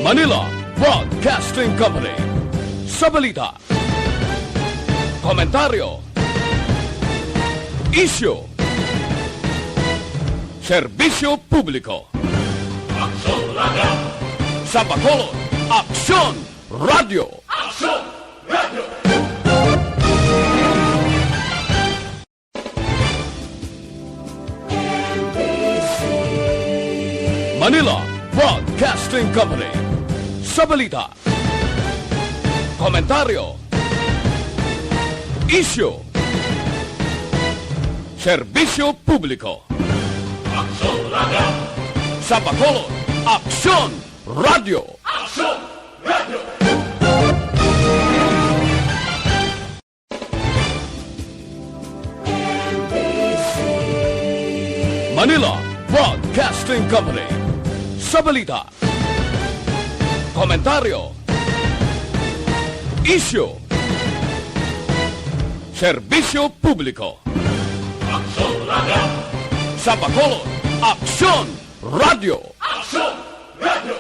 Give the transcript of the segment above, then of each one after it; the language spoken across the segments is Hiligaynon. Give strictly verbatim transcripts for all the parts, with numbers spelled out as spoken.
Manila Broadcasting Company. Sa balita, komentaryo, isyu, serbisyo publiko. Aksyon Radio. Sa Bacolod, Aksyon Radio. Aksyon Radio. Manila Broadcasting Company. Sa balita, komentaryo, isyu, serbisyo publiko. Aksyon Radio. Sa Bacolod, Aksyon Radio. Aksyon Radio. Manila Broadcasting Company. Sa balita, komentaryo, isyu, serbisyo publiko. Aksyon Radio. Sa Bacolod, Aksyon Radio. Aksyon Radio.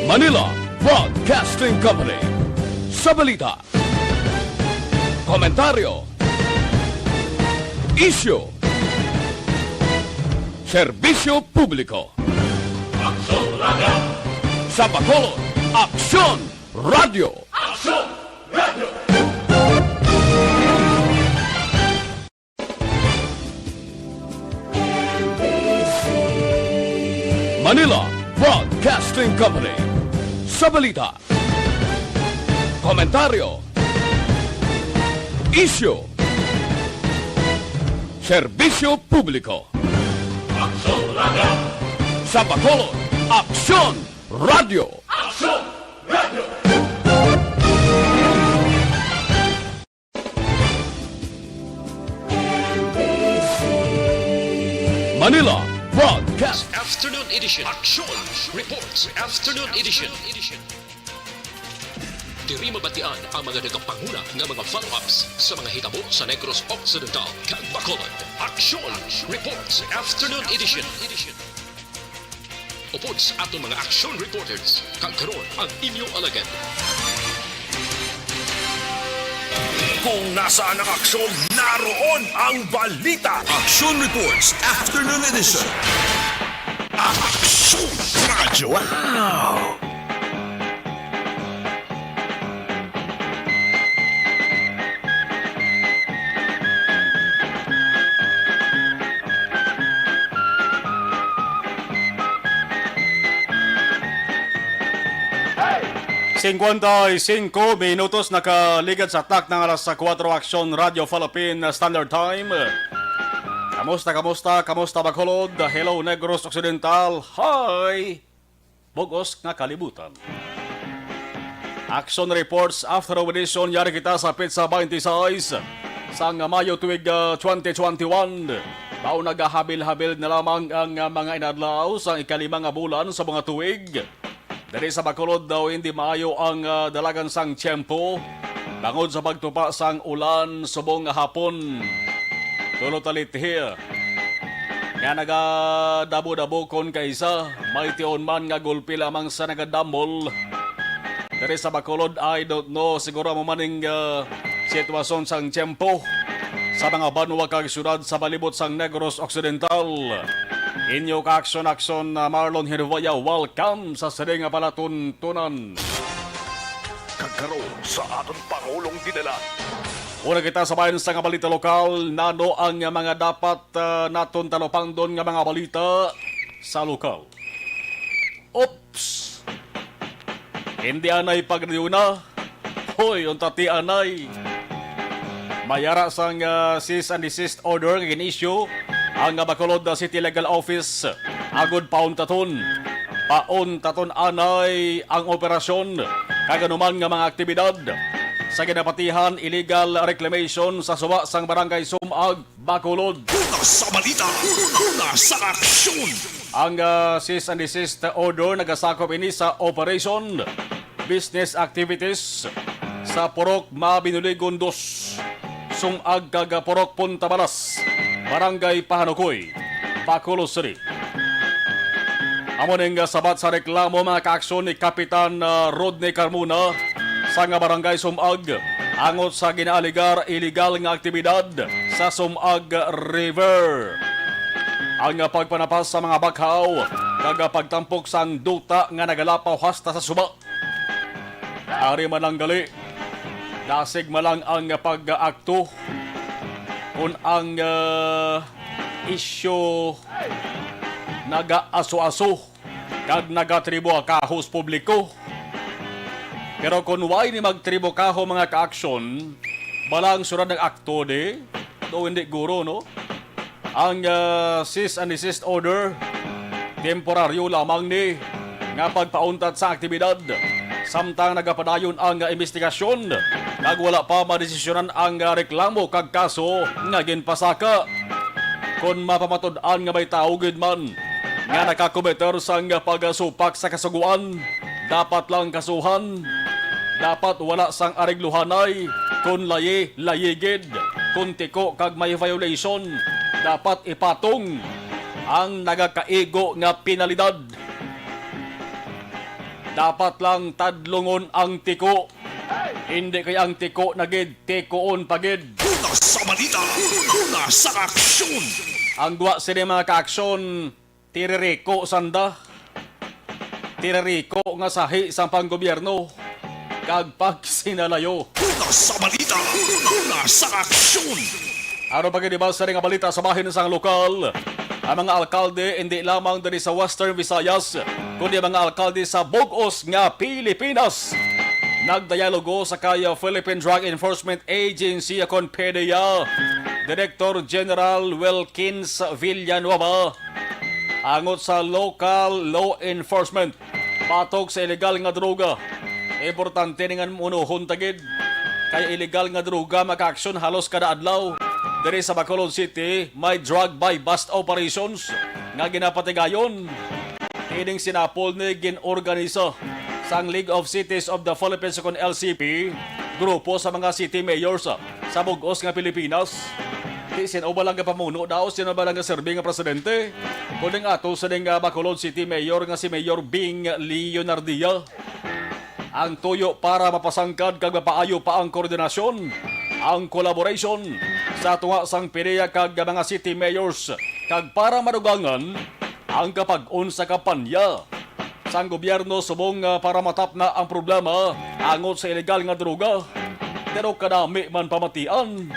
Manila Broadcasting Company. Sa balita, komentaryo, isyu, serbisyo publiko. Aksyon Radio. Sa Bacolod, Aksyon Radio. Aksyon Radio. Manila Broadcasting Company. Sa balita, komentaryo, isyu, serbisyo publiko. Aksyon Radio. Sa Bacolod, Aksyon Radio. Aksyon Radio. Manila Broadcast Afternoon Edition. Action Reports Afternoon Edition. Diri mabatian ang mga nagapanguna nga mga follow-ups sa mga hitabo sa Negros Occidental kag Bacolod. Action Reports Afternoon Edition. Upod sa aton mga action reporters, kag karon ang inyo alagad. Kung nasaan ang aksyon, naroon ang balita. Action Reports Afternoon Edition. Action Radyo. Wow! Singkwenta y singko minutos nakaligad sa takna nga alas kuwatro, Aksyon Radio Philippine Standard Time. Kamusta, kamusta, kamusta, Bacolod? Hello, Negros Occidental. Hi! Bug-os nga kalibutan. Action Reports Afternoon Edition, yari kita sa petsa twenty-six sang Mayo tuig, ah, twenty twenty-one. Mao nagahabil-habil na lamang ang, ah, mga inadlaw sang ikalima nga bulan sa mga tuig. Diri sa Bacolod daw hindi maayo ang, ah, dalagan sang tiyempo bangod sa pagtupa sang ulan subong nga hapon. Tulo talithi nga nagadabo-dabokon kaisa, may tion man nga gulpi lamang sa nagadamol. Diri sa Bacolod, I don't know, siguro amo maning, ah, sitwasyon sang tiyempo sa mga banwa kag syudad sa palibot sang Negros Occidental. Inyo ka-aksyon-aksyon, ah, Marlon Hervaya, welcome sa sini nga palatuntunan. Kag karon sa aton Pangulong Dinalan. Una kita sa bahin sa nga balita lokal, nano ang mga dapat, ah, naton talupangdon nga mga balita sa lokal. Oops! Hindi anay pagdayuna. Hoy, unta ti anay. Mayara sang, ah, cease and desist order nga gin-issue ang, ah, Bacolod City Legal Office agud pauntaton. Pauntaton anay ang operasyon kag anuman nga mga aktibidad sa ginapatihan illegal reclamation sa suba sang Barangay Sumag, Bacolod. Una sa balita, una sa aksyon. Ang, ah, cease and desist order nagasakop ini sa operation, business activities sa Purok Mabinuligon dos, Sumag kag Purok Punta Balas, Barangay Pahanukoy, Bacolod City. Amo ning sabat sa reklamo, mga kaaksyon, ni Kapitan, ah, Rodney Carmona sa nga Barangay Sumag angot sa ginaaligar iligal nga aktibidad sa Sumag River. Ang pagpanapas sa mga bakhaw kag pagtampok sang duta nga nagalapaw hasta sa suba. Ari man lang gali, dasig man lang ang pag-akto kon ang, ah, isyu nagaaso-aso kag nagatribo kahos publiko. Pero kon way ni magtribo kaho, mga kaaksyon, bala ang sunod nga akto di, do hindi guro, no? Ang, ah, cease and desist order, temporaryo lamang ni nga pagpauntat sa aktibidad. Samtang nagapadayon ang, ah, imbestigasyon, kag wala pa madesisyonan ang, ah, reklamo kag kaso nga ginpasaka. Kon mapamatud-an nga may tawo gid man nga nakakometer sang pagsupak sa kasugoan, dapat lang kasuhan. Dapat wala sang aregluhanay, kon layi, layi gid. Kon tiko kag may violation, dapat ipatong ang nagakaigo nga penalidad. Dapat lang tadlungon ang tiko. Hindi kay ang tiko na gid, tikoon pa gid. Una sa balita, una sa aksyon. Ang gwa sini, mga kaaksyon, tiririko sanda. Tiririko nga sahi sang panggobyerno kag pagsinalayo. Una sa balita, una sa aksyon. Aron pa gid ibasa ning balita sa bahin sang lokal, ang mga alkalde hindi lamang diri sa Western Visayas, kundi ang mga alkalde sa bug-os nga Pilipinas nagdialogo sa kay Philippine Drug Enforcement Agency, kon PDEA, Director General Wilkins Villanueva angot sa local law enforcement batok sa iligal nga droga. Importante ni nga unuhon ta gid, kay iligal nga droga makaaksyon halos kada adlaw. Diri sa Bacolod City, may drug buy-bust operations nga ginapatigayon. Ining sinapol ni gin-organisa sang League of Cities of the Philippines, kon L C P, grupo sa mga city mayors sa bug-os nga Pilipinas. Di sino ba lang nga pamuno daw, sino ba lang nga serbi nga presidente? Kuning ato sa ning, ah, Bacolod City Mayor nga si Mayor Bing Leonardia. Ang tuyo para mapasangkad kag mapaayo pa ang koordinasyon, ang collaboration sa tunga sang PDEA kag mga city mayors, kag para madugangan ang kapag-on sa kampanya sang gobyerno subong, ah, para matapna ang problema angot sa iligal nga droga. Pero kadami man pamatian.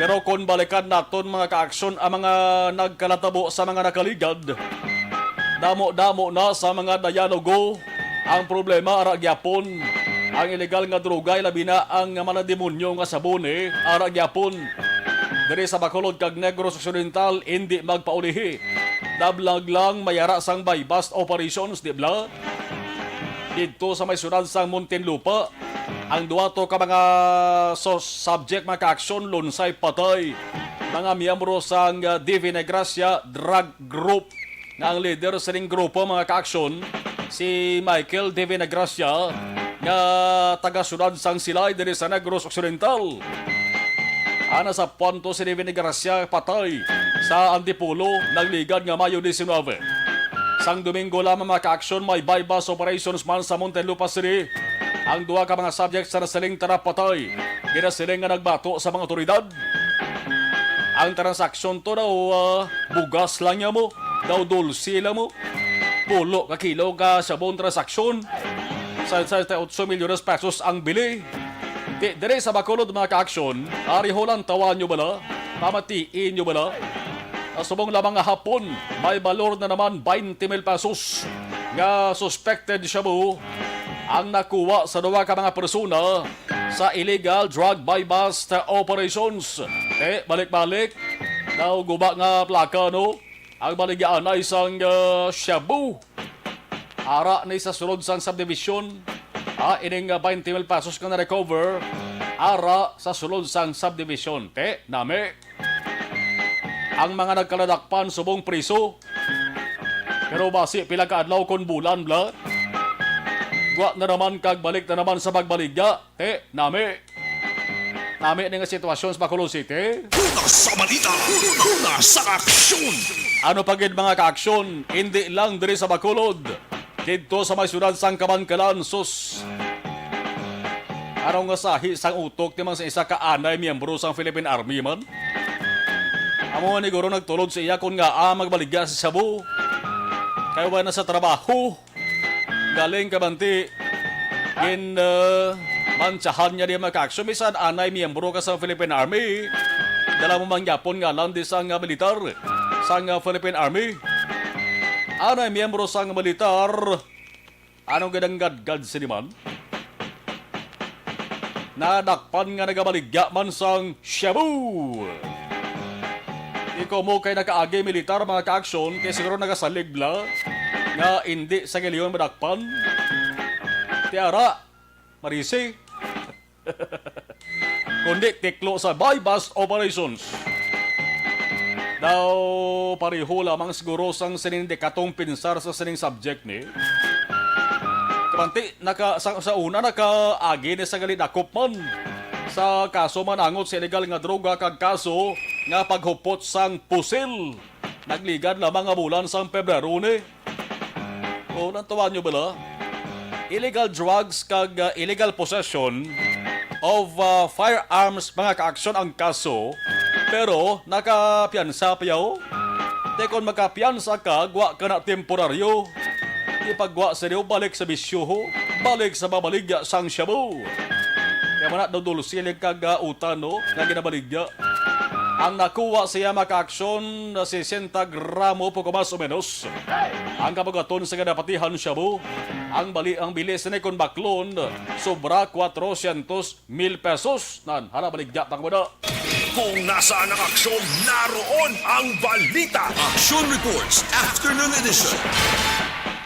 Pero kon balikan naton, mga kaaksyon, ang mga nagkalatabo sa mga nakaligad, damo-damo na sa mga dialogo ang problema, ara gyapon. Ang iligal nga droga, labi na ang mga demonyo nga sabon, eh, ara gyapon. Diri sa Bacolod kag Negros Occidental, indi magpaulihi. Nablag lang may ara sang buy-bust operations, di bala? Didto sa may syudad sang Muntinlupa, ang duha to ka mga sus-, subject, mga kaaksyon, lunsay patay. Mga miyembro sang, ah, Divina Gracia Drug Group, nga ang leader sining grupo, mga kaaksyon, si Michael Divina Gracia, nga taga syudad sang Silay diri sa Negros Occidental. Ana sa punto si Divina Gracia patay sa Antipolo, nagligad nga Mayo diecinuebe. Sang Domingo lamang, mga kaaksyon, may buy-bust operations man sa Muntinlupa City. Ang duha ka mga subjects sa nasiling tara patay, ginasiling nga nagbato sa mga otoridad. Ang transaksyon to daw, ah, bugas lang niya mo, daw dulce lang mo. Pulo ka kilo ka sabon transaksyon. Sa sesenta y ocho milyones pesos ang bili. Di, diri sa Bacolod, mga kaaksyon, ariho lang tawa nyo bala, pamatiin nyo bala. Subong lamang nga hapon, may balor na naman twenty mil pesos nga suspected shabu ang nakuha sa duha ka mga persona sa illegal drug buy-bust operations. Eh, balik-balik, daw guba nga plaka, no? Ang baligyaanay sang, ah, shabu. Ara ni sa sulod sang subdivision. Ah, ining, ah, twenty mil pesos nga na-recover. Ara sa sulod sang subdivision. Te, nami. Ang mga nagkaladakpan subong priso. Pero basi pila ka adlaw kon bulan, bla? Wa na naman kag balik na naman sa pagbaligya. Te, nami. Nami ni nga sitwasyon sa Bacolod City. Una sa balita, una sa aksyon. Ano pa gid, mga kaaksyon, hindi lang diri sa Bacolod, didto sa may siyudad sang Kabankalan, sus. Ano nga sahi sang utok ni man sa isa ka anay miyembro sang Philippine Army man? Amo ni guro nagtulod sa iya kon ngaa magbaligya sa shabu. Kay wala na sa trabaho. Galing kabanti, gin, uh, mantsahan niya di, mga kaaksyon. Bisan anay miyembro ka sa Philippine Army, dala mo man gyapon ngalan di sang, uh, militar sang, uh, Philippine Army. Anay miyembro sang militar, anong ginanggadgad sini man? Nadakpan nga nagabaligya man sang shabu. Ikaw mo kay nakaagi militar, mga kaaksyon, kay siguro nagasalig bla nga indi sa giliyon madakpan. Tiara, Marisi. Kundi tiklo sa buy-bust operations. Daw pareho lamang siguro sang sining dekatong pinsar sa sining subject ni. Kabanti, naka, sa, sa una nakaagi ni sa gali dakop man sa kaso manangot sa illegal nga droga kag kaso nga paghupot sang pusil. Nagligad lamang nga bulan sang Pebrero ni. O, nantuan nyo bala? Illegal drugs kag, ah, illegal possession of, ah, firearms, mga kaaksyon, ang kaso, pero nakapiyansa pa yaw. Te, kon makapiyansa ka, gwa ka na temporaryo. Ipagwa sa iyo, balik sa bisyo, ho. Balik sa babaligya sang shabu. Kaya man na, dudulsiling kag, ah, utan, no, nga ginabaligya. Ang nakuha siya makaaksyon na sesenta gramo, poco mas o menos. Ang kabugaton sa ginapatihan shabu, ang bali, ang bilis ni kon baklon, sobra cuatrocientos mil pesos. Nan, hala, baligya pa ko na. Kung nasaan ang aksyon, naroon ang balita. Action Reports, Afternoon Edition.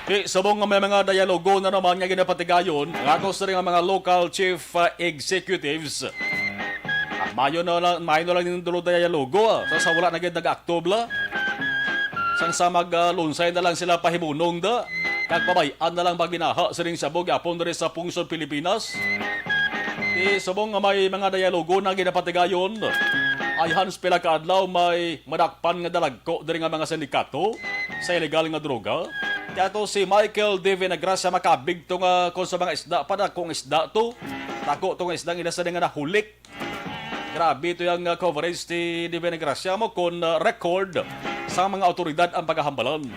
Di, subong nga may mga dialogo na naman nga ginapatigayon, ang ato sa nga mga local chief, uh, executives. Ah, mayo na lang, mayo na lang ning dulo dialogo, ah. Sa, sa wala na gid nag-akto bala. Sang sa mag, ah, lunsay na lang sila pahimunong da. Kag pabay-an na lang ba ginaha sining shabu gyapon diri sa pungsod Pilipinas. Di, subong nga may mga dialogo na ginapatigayon. Ayhan sa pila ka adlaw may madakpan nga dalagko diri nga mga sindikato sa illegal nga droga. Kaya to si Michael De Villagracia makabig to nga kung sa mga isda, padakong isda to. Dako to nga isda ang ila sa nga nahulik. Grabe to yung, uh, coverage ti De Villagracia mo kon, uh, record sa mga awtoridad ang pagahambalan,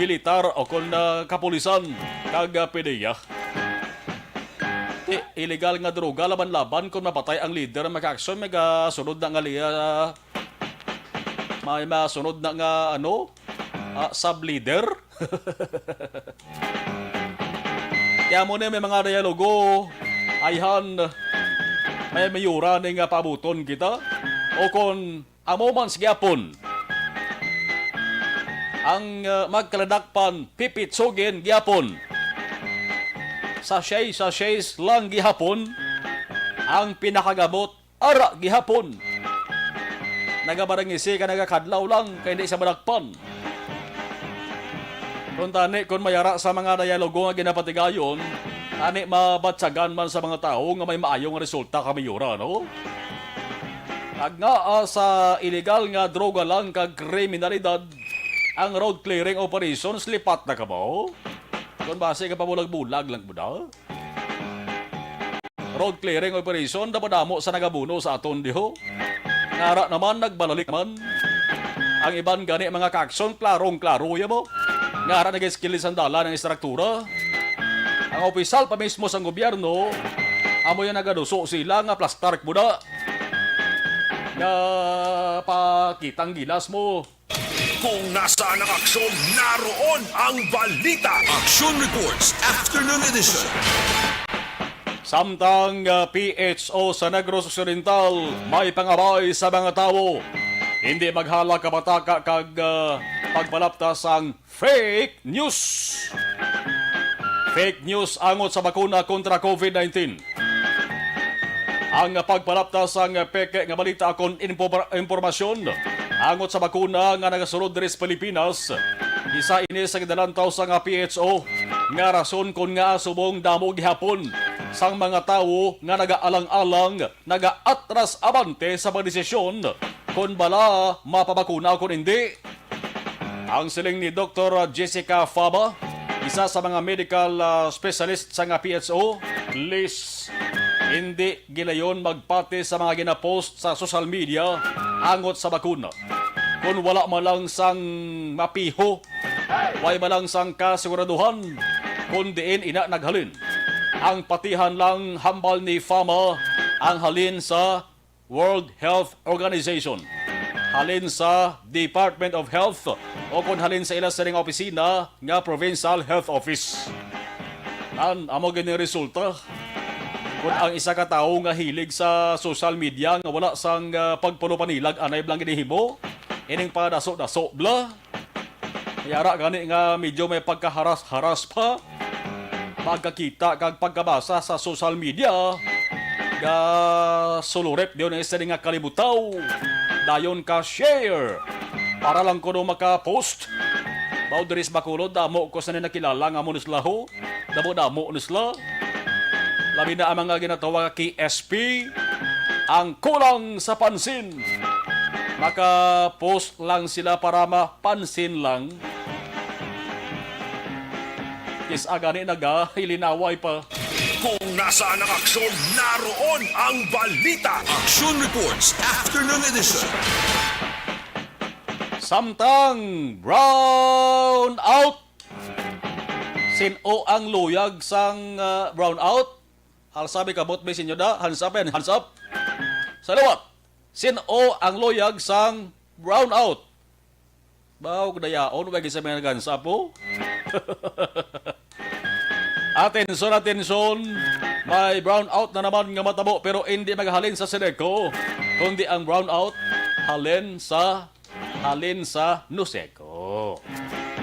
militar o kon, uh, kapulisan kag, uh, P D E A. Ti, illegal nga droga laban-laban kon mapatay ang leader, makaaksyon, may gasunod na nga liya, may masunod na nga, ano, ah, sub-leader. Kaya mo ni may mga dialogo, ayhan, may mayura ni nga paabuton kita. O kon amo man sa gihapon, ang, ah, magkaladakpan, pipitsugin gihapon. Sachet-sachet lang gihapon ang pinakagamot. Ara gihapon. Nagabarangisi ka, nagakadlaw lang, kay hindi siya madakpan. Kung tani, kung mayara sa mga dialogo nga ginapatigayon, tani mabatyagan man sa mga tawo nga may maayong resulta ka mayora, no? Kag nga, ah, sa illegal nga droga lang kag kriminalidad, ang road clearing operations lipat na ka ba, oh? Kung base ka pa bulag-bulag lang mo na? Road clearing operation, dapadamo sa nagabuno sa aton diho. Ngara naman, nagbalalik naman. Ang iban gani, mga kaaksyon, klarong-klaro ya mo. Ngara nag-eskil sa dalan ang estruktura. Ang opisyal pa mismo sa gobyerno, amo yung nagaduso sila nga plastar mo na. Nga pakitang gilas mo. Kung nasaan ang aksyon, naroon ang balita. Action Reports, Afternoon Edition. Samtang, ah, P H O sa Negros Occidental may pangabay sa mga tawo, hindi maghala kapataka kag, ah, pagpalapta sang fake news. Fake news angot sa bakuna kontra COVID nineteen. Ang pagpalapta sang peke nga balita kon impor-, impormasyon angot sa bakuna nga nagasulod diri sa Pilipinas, isa ini sa gidalantaw sa nga P H O nga rason kon nga subong damo gihapon sang mga tawo nga nagaalang-alang, nagaatras abante sa pagdesisyon kon bala mapabakuna o kon indi. Ang siling ni Doktor Jessica Faba, isa sa mga medical, ah, specialist sa nga P H O, Liz, hindi gilayon magpati sa mga ginapost sa social media angot sa bakuna. Kung wala man lang sang mapiho, way man lang sang kasiguraduhan kung diin ina naghalin. Ang patihan lang, hambal ni Fama, ang halin sa World Health Organization, halin sa Department of Health, o kon halin sa ila sining opisina nga Provincial Health Office. Nan, amo gid ang resulta. Kung ang isa ka tawo nga hilig sa social media nga wala sang, ah, pagpulupanilag, anay bala ginihimo, ining padaso-daso bala. May ara gani nga medyo may pagkaharas-haras pa. Pagkakita kag pagkabasa sa social media, ga sulurep diyon ang isa nga kalibutaw. Dayon ka share para lang kuno maka-post. Mao diri sa Bacolod, damo ko sa nakilala nga amo ni sila ho. Damo-damo ni sila. Labi na ang mga ginatawag nga K S P, ang kulang sa pansin. Maka-post lang sila para mapansin lang. Kis-a gani naga, ilinaway pa. Kung nasaan ang aksyon, naroon ang balita. Action Reports, Afternoon Edition. Samtang brown out. Sin-o ang luyag sang, ah, brown out? Alsa mi kamot mi, senyor da. Hands up yan, hands up. Sa liwat. Sin-o ang luyag sang brown out? Baw, dayaon, way gid sa mga nag-hands up, oh. Atensyon, atensyon. May brown out na naman nga matabo, pero hindi maghalin sa Sedeco, kundi ang brown out halin sa, halin sa Noseco.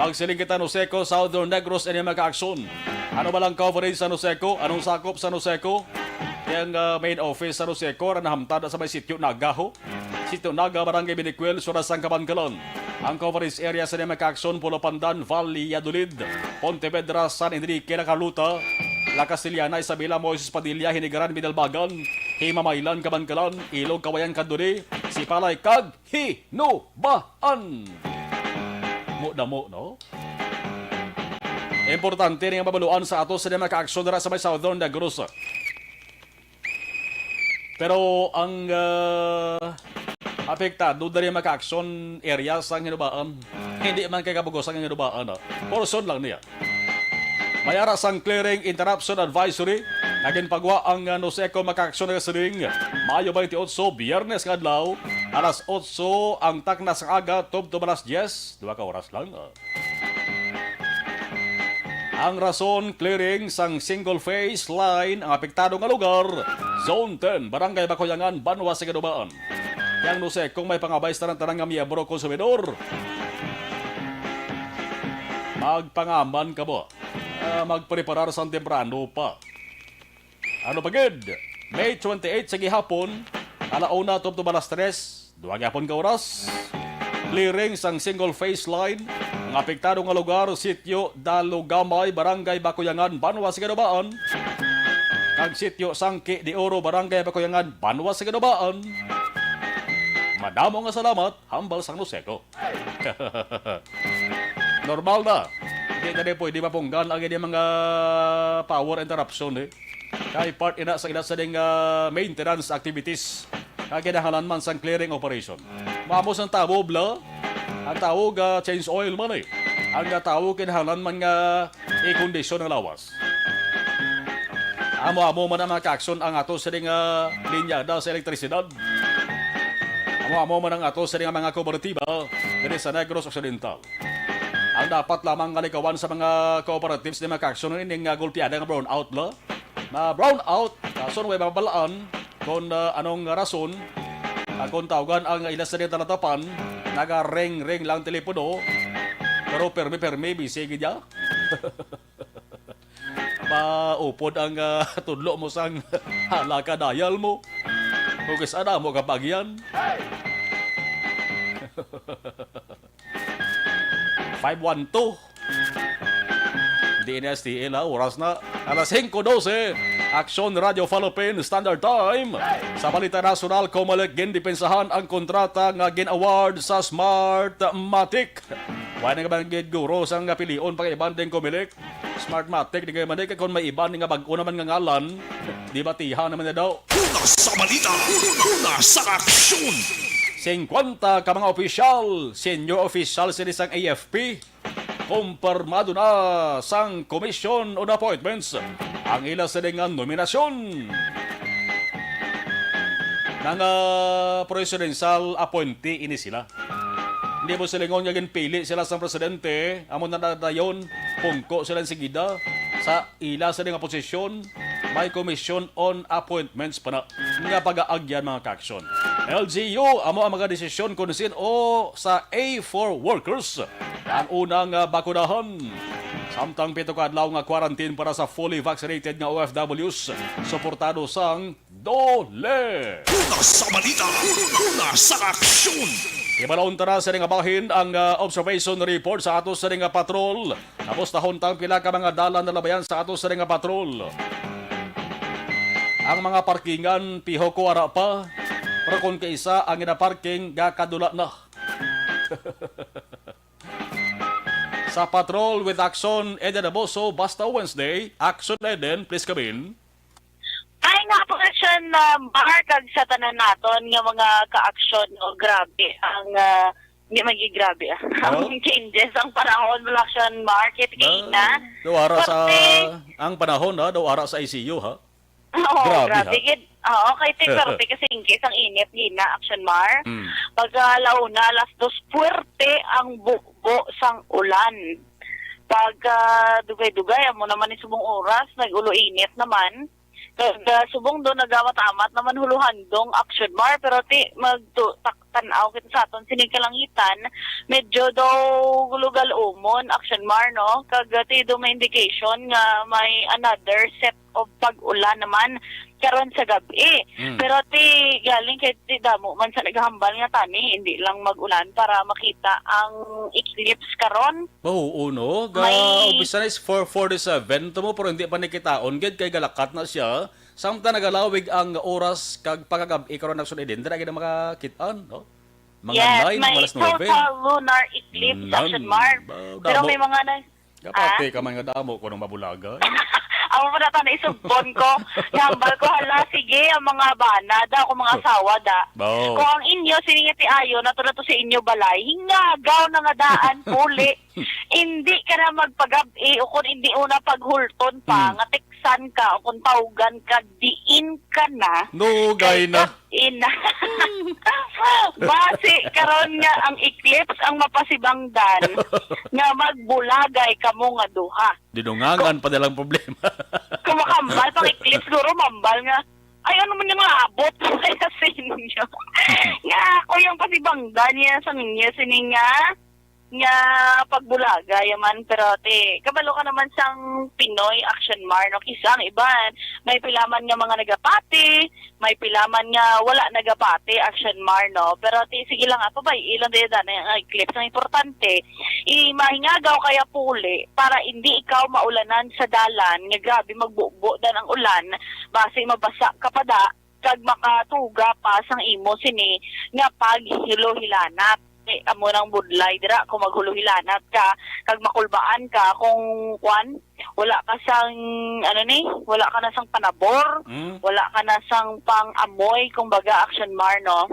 Magsiling kita, Noseco, Southern Negros, ini mga kaaksyon. Ano ba lang coverage sa Noseco? Anong sakop sa Noseco? Yang, ah, main office sa Noseco, ra nahamtad sa may Sitio Naga, ho. Sitio Naga, Barangay Binicuel, Sura sang Kabankalan. Ang coverage area sa mga kaaksyon, Pulo Pandan, Valladolid, Pontevedra, San Enrique, La Carlota, La Castellana, Isabela, Moises Padilla, Hinigaran, Binalbagan, Himamaylan, Kabankalan, Ilog, Kawayan, Candoni, Sipalay, kag Hinubaan. Mo damo, no? Importante ni nga mabaluan sa ato sa mga kaaksyon dira sa may Southern Negros. Pero ang, ah, apektado diri mga kaaksyon area sang Hinubaan. Hindi man kay kabug-os ang Hinubaan, ah. Portion lang niya. May ara sang clearing interruption advisory nga ginpagwa ang, ah, Noseco makaaksyon nga siling Mayo twenty-eight, Biyernes nga adlaw, alas otso ang takna sang aga tubtob alas diyes, duha ka oras lang. Ang rason, clearing sang single phase line ang apektado nga lugar, Zone ten, Barangay Bakuyangan, Banwa sa Ginubaan. Yang Noseco may pangabay sa tanan-tanan nga miyembro, konsumidor. Magpangaman kamo. Ah, magpreparar sang temprano pa. Ano pa gid? May twenty-eight sa gihapon, ala una tubtob alas tres, duha gihapon ka oras. Clearing sang single phase line, ang apektado nga lugar, Sitio Dalugamay, Barangay Bakuyangan, Banwa sa Ginubaan, kag Sitio Sangki de Oro, Barangay Bakuyangan, Banwa sa Ginubaan. Madamo nga salamat, hambal sang Noseco. Normal na. Hindi na rin pwede mapunggan ang inyong mga power interruption, eh. Kay part ina sa ila sa ding, ah, maintenance activities. Kay kinahanglan man sang clearing operation. Mamo sang tabo, bla. Ang tawag, ah, change oil man, eh. Ang, ah, tawag kinahanglan man nga i-kondisyon ang lawas. Amo-amo man ang mga kaaksyon ang ato sa ding, ah, linyada sa elektrisidad. Amo-amo man ang ato sa ding mga kooperatiba diri sa Negros Occidental. Ang dapat lamang nga likawan sa mga cooperatives ni mga kaaksyon ini nga gulpiada nga brown out la. Na brown out, rason way mabalaan kung, ah, anong rason. Ang kung tawgan ang ila sa ding talatapan, naga-ring-ring lang telepono, pero permi-permi, busy gid ya. Maupod ang, ah, tudlo mo sang hala ka dial mo. Kung kis-a na mo kapagyan. Five one two. D N S T L, ah, oras na. Alas singko dose. Aksyon Radio Philippine Standard Time. Sa balita nasyonal, Comelec gindepensahan ang kontrata nga gin-award sa Smartmatic. Wala na nga gid guro sang pilion pag-iban ding Comelec. Smartmatic, di kay man, kay kung may iban nga bag-o naman nga ngalan, debatihan naman na daw. Una sa balita, una sa aksyon. Singkwenta ka mga opisyal, senior official sini sang A F P, kumpirmado na sang Commission on Appointments ang ila sini nga nominasyon. Nga presidential appointee ini sila. Hindi mo silingon nga ginpili sila sang presidente, amo na dayon, pungko sila sigida sa ila sini nga posisyon. May Commission on Appointments pa na nga pagaagyan, mga kaaksyon. L G U, amo ang mga desisyon kung sin-o sa A four workers ang unang, ah, bakunahan. Samtang pito ka adlaw nga quarantine para sa fully vaccinated nga O F Ws, suportado sang DOLE. Una sa balita, una sa aksyon. Ibalon ta na sa nga bahin ang, ah, observation report sa ato sa nga patrol. Tapos tahon tang pila ka mga dalan na labayan sa ato sa nga patrol. Ang mga parkingan, piho ko ara pa. Pero kung kaisa ang ginaparking, gakadula na. Sa Patrol with Action, Eden Aboso, basta Wednesday, Action Eden, please come in. Ay nga po, Action, ah, Mark, kag sa tanan naton nga mga ka-action, no, grabe ang, ah, hindi man gyud grabe, ah, Oh? ang changes, ang panahon, wala, Action, Mark, it Ba, na. Daw ara sa, Korte. Ang panahon, ha? Daw ara sa I C U, ha? Oo, Grabe, grabe ha? gid. Oo, kay ti korte kasi in case ang init gina, Action Mar. Mm. Pagka alauna, alas dos, puwerte ang bukbo sang ulan. Pagka dugay-dugay, amo naman ni subong oras, nag-ulo init naman. Kag, ah, subong do nagamat-amat naman huluhandong, Action Mar, pero ti magtu-, tak-, tan-aw kita sa aton sining kalangitan, medyo daw lugal-umon, Action Mar, no? Kag, ah, ti do may indication nga may another set of pag-ulan naman karon sa gab-i. Mm. Pero ti galing kay ti damo man sa naghambal nga tani, hindi lang mag-ulan para makita ang eclipse karon. Oo, no? Ga-, May umpisa na is four forty-seven to mo, pero hindi pa nakitaon gid kay galakat na siya. Samtang nagalawig ang oras kag pagkagab-i karon, Action Eden, dira gid makakit-an, no? Mga Yes, nine, may alas nuebe. total lunar eclipse, Nan, Action Mar. ba, Pero damo. may mga na-, Kapati Ah? ka man nga damo ko nung mabulaga. Amo pa na to, naisugbon ko. Nahambal ko, hala, sige, ang mga bana da, ako mga asawa da. Ba, oh. Kung ang inyo, siningi ti ayo, na to na to sa inyo balay, hingagaw na nga daan, puli. Hindi ka na magpagab-i, o kung hindi una paghulton pa, Hmm. nga teksan ka, o kung tawgan ka, diin ka na. Nugay Kay na. Ina. Basi karon nga ang eclipse ang mapasibangdan nga magbulagay kamo nga duha. Dinungangan pa nilang problema. Kung makambal pang eclipse, siguro mambal nga, "Ay, ano man yung abot?" Kaya sa inyo. Nga ako yung pasibangdan niya sa ninyo, sining nga nga pagbulaga yaman, pero ti, kabalo ka naman sang Pinoy, Action Mar, no? Kisa ang iban, may pilaman nga mga nagapati, may pilaman nga wala nagapati, Action Mar, no? Pero ti, sige lang, apa ba, ilang daya dana ang eclipse. Ang importante, i-, mahingagaw kaya puli para hindi ikaw maulanan sa dalan, nga grabe magbubo dan ang ulan, basi mabasa ka pa da, kag makatuga pa sang imo sini nga paghilohilanat. Eh, amo nang budlay dira kung maghulohilanat ka, kag makulbaan ka kung, kwan, wala ka sang, ano ni, wala ka na sang panabor, Mm. wala ka na sang pang-amoy, kumbaga, Action Mar, no?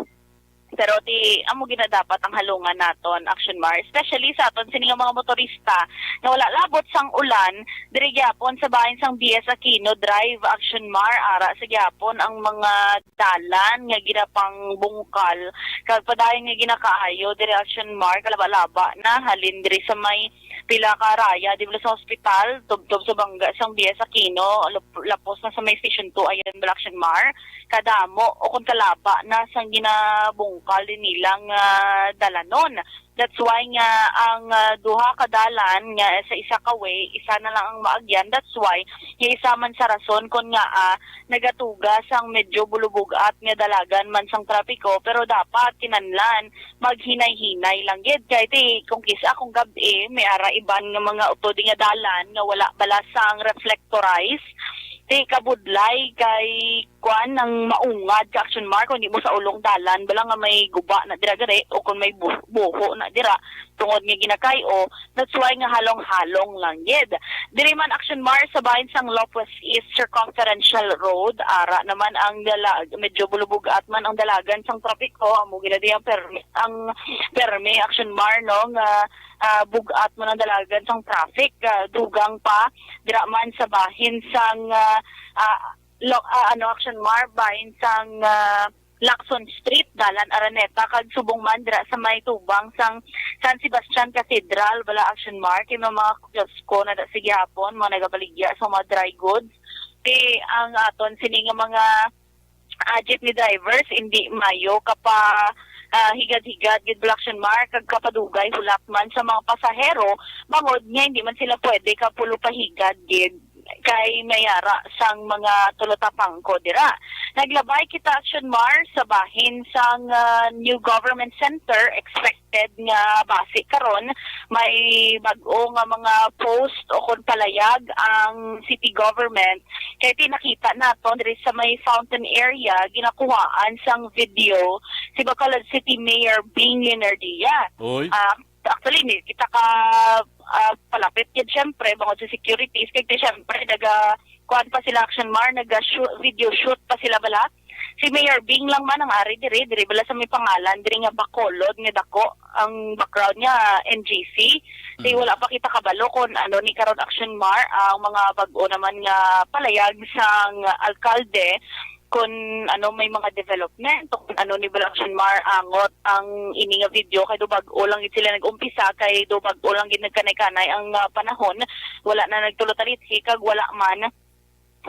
Pero ti, amo gina dapat ang halungan naton, Action Mar, especially sa aton sini nga mga motorista nga wala labot sang ulan, diri gyapon sa bahin sang B S Aquino Drive, Action Mar, ara sa gyapon ang mga dalan nga ginapangbungkal, kag padayon nga ginakaayo diri, Action Mar, kalaba-laba na halin diri sa may pila ka raya, di ba, sa hospital, tubtob sa bangga sang B S Aquino, lap-, lapos na sa may Station two, ayan, Action Mar, kadamo o kung kalaba na sang ginabungkal din nilang, ah, dalanon. That's why nga ang, ah, duha ka dalan nga sa isa ka way, isa na lang ang maagyan. That's why nga isa man sa rason kon nga, ah, nagatuga sang medyo bulubugat nga dalagan man sang trapiko, pero dapat kinahanglan maghinay-hinay lang gid. Kay ti, kung kis-a kung gab-i, may ara iban nga mga utod nga dalan nga wala bala sang reflectorize. Di kabudlay kay kuan ang maungad ka Action Mar kung di mo sa ulong dalan bala nga may guba na dira gani o kung may bu- buho na dira tungod nga ginakay-o. That's why nga halong-halong lang gid. Diri man Action Mar sa bahin sang Lopez East Circumferential Road, ara naman ang dala medyo bulubugat man ang dalagan sang trapiko, amo gina di ang permi ang permi Action Mar no nga ah, bugat man ang dalagan sang traffic, ah, dugang pa dira man sa bahin sang ah, ah, lo, ah, ano Action Mar bahin sang ah, Lacson Street, Dalan Araneta kag subong man dira sa may tubang sang San Sebastian Cathedral, bala Action Mar kay may mga kiosko na da sa gihapon, mga nagabaligya sa mga dry goods. Kay ang aton sini nga mga ah, jeepney drivers, hindi mayo kapa ah, higad-higad gid bala Action Mar kag kapadugay hulat man sa mga pasahero bangod nga hindi man sila pwede kapulo pahigad gid kay may ara sang mga tulotapangko dira. Naglabay kita Action Mar sa bahin sang ah, New Government Center, expected nga basi karon may bag-o nga mga post o kon palayag ang city government kay ti nakita naton diri sa may fountain area ginakuhaan sang video si Bacolod City Mayor Bing Leonardia. Oy. Ah, actually, ni kita ka ah, palapit gid syempre bangod sa securities kay ti syempre naga kuan pa sila Action Mar, naga shoot, video shoot pa sila bala. Si Mayor Bing lang man ang ari diri, diri bala sa may pangalan diri nga Bacolod nga dako ang background niya N G C. Di wala pa kita kabalo kung ano ni karon Action Mar ang mga bag-o naman nga palayag sang alkalde kung ano may mga development o kung ano ni Bala Action Mar angot ang ini nga video kay do bag-o lang gid sila nag-umpisa kay do bag-o lang gid nagkanay-kanay ang ah, panahon, wala na nagtulo talithi kag wala man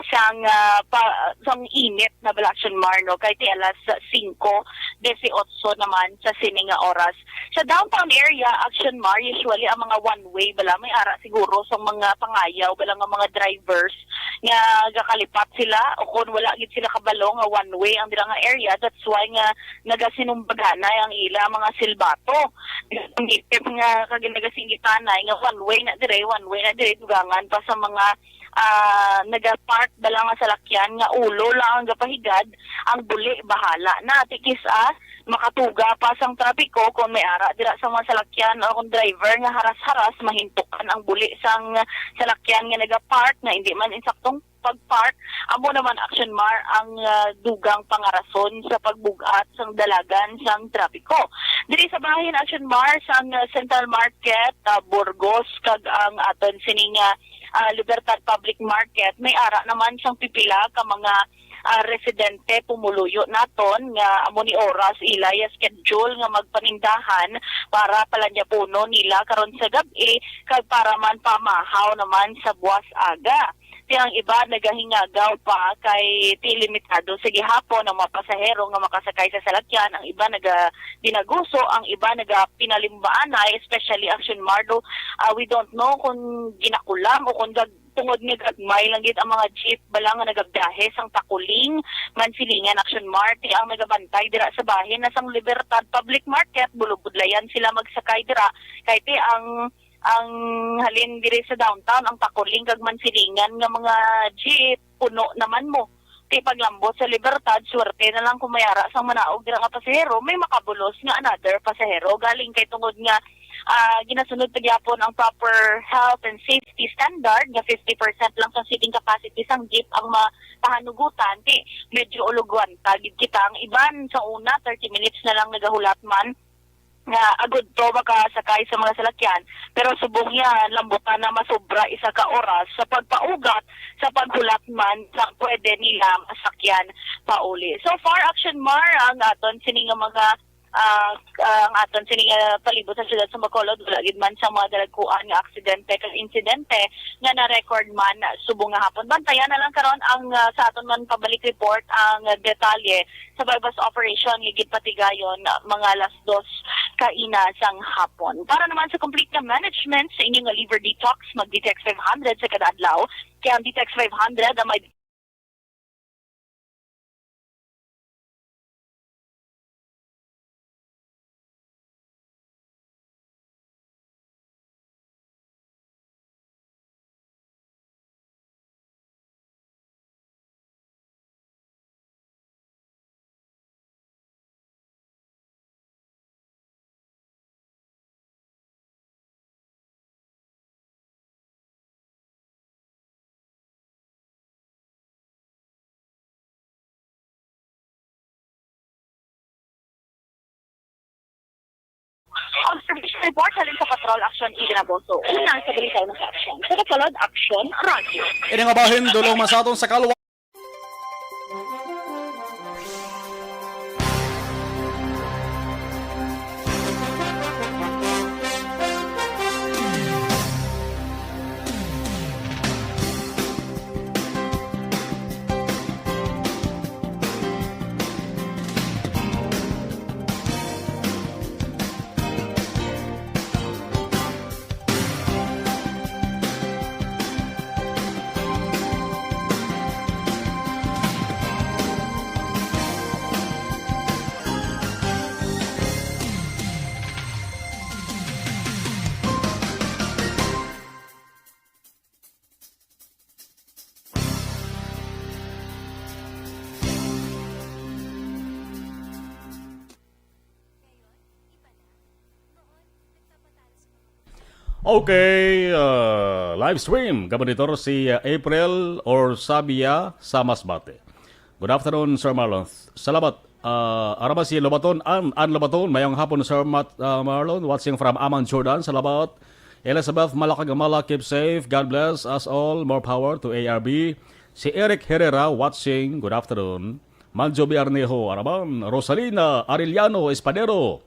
sang ah, pa, sang init na bala Action Mar no kay ti alas singko dieciocho naman sa sini nga oras. Sa downtown area Action Mar usually ang mga one way bala may ara siguro sa mga pangayaw bala nga mga drivers nga gakalipat sila o kon wala gid sila kabalo nga one way ang dira nga area, that's why nga nagasinumbaganay ang ila mga silbato. Nagitip nga kag nagasinggitanay nga one way na dire, one way na dire, dugangan pa sa mga ah, nagapark bala nga salakyan nga ulo lang ang gapahigad, ang buli bahala na. Ti kis-a makatuga pa sang trapiko kon may ara dira sa mga salakyan o kon driver nga haras-haras mahintukan ang buli sang salakyan nga nagapark nga indi man insaktong pag-park. Amo naman Action Mar ang ah, dugang pangarason sa pagbug-at sang dalagan sang trapiko. Diri sa bahin Action Mar sang ah, Central Market, ah, Burgos kag ang aton sining ah, ah, Libertad Public Market, may ara naman sang pipila ka mga ah, residente pumuluyo naton nga amo ni oras ila ya schedule nga magpanindahan para palanyapunon nila karon sa gab-i kag para man pamahaw naman sa buwas aga. Ti ang iba nagahingagaw pa kay ti limitado sa gihapon ang mga pasahero nga makasakay sa salakyan, ang iba naga dinaguso, ang iba nagapinalimbaanay, especially Action Mar do. Ah, we don't know kung ginakulang o kung gag tungod nga gagmay lang gid ang mga jeep bala nga nagabiyahe sang Takuling, Mansilingan, Action Mar, ti ang nagabantay dira sa bahin na sang Libertad Public Market, bulubudlayan sila magsakay dira kay ti ang ang halin diri sa downtown ang Takuling kag Mansilingan nga mga jeep puno naman mo. Ti paglambot sa Libertad, swerte na lang kung may ara sang manaog dira nga pasahero, may makabulos nga another pasahero galing kay tungod nga ah, ginasunod pa gyapon ang proper health and safety standard nga fifty percent lang sa seating capacity sang jeep ang mapahanugutan. Ti medyo ulugwan ta gid kita. Ang iban sa una, thirty minutes na lang nagahulat man nga agud to makasakay sa mga salakyan, pero subong niya lambutan na masobra isa ka oras sa pagpaugat sa paghulat man sa pwede nila masakyan pauli. So far, Action Mar, ang aton sini nga mga ah, ang aton sini nga palibot sa siyudad sa Bacolod, wala gid man sa mga dalagkuan nga aksidente kag insidente nga na-record man subong nga hapon. Bantayan na lang karon ang ah, sa aton man pabalik report ang detalye sa buy-bust operation nga ginpatigayon mga alas dos kaina sang hapon. Para naman sa complete nga management sa inyo nga liver detox, mag D T X five hundred sa kada adlaw. Kay ang D T X five hundred ang may Observation report halin sa Patrol Action Ignaboso. Una sa Balitay mo sa Aksyon. Sa Bacolod, Aksyon Radio. Ini nga bahin, dulong man sa aton sa kalwa. Okay, uh, live stream. Gabonitor si, uh, April or Sabia sa Masbate. Good afternoon, Sir Marlon. Salamat. Uh, arama si Lobaton, An, An Lobaton. Mayong hapon, Sir Mat-, uh, Marlon. Watching from Amman, Jordan. Salamat. Elizabeth Malakagamala, keep safe. God bless us all. More power to A R B. Si Eric Herrera, watching. Good afternoon. Manjo Biarnejo, araman. Rosalina Arellano Espadero.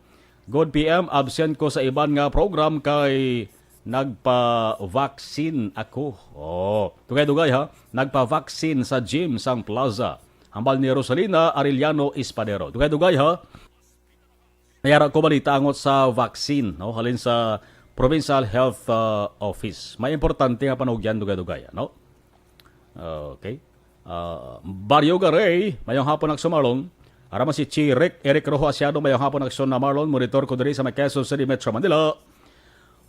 Good P M, absent ko sa iban nga program kay nagpa-vaccine ako. Oh, dugay-dugay ha. Nagpa-vaccine sa gym sang Plaza. Hambal ni Rosalina Arellano Espadero. Dugay-dugay ha. May ara ko balita angot sa vaccine, no? Halin sa Provincial Health, uh, Office. May importante nga panugyan, dugay-dugay, no? Okay. Ah, Barrio Garay, mayong hapon, Aksyon Marlon. Ara man si Chi Rick, Eric Rojo Asiado, mayong hapon, Aksyon na Marlon. Monitor ko diri sa may Quezon City, Metro Manila.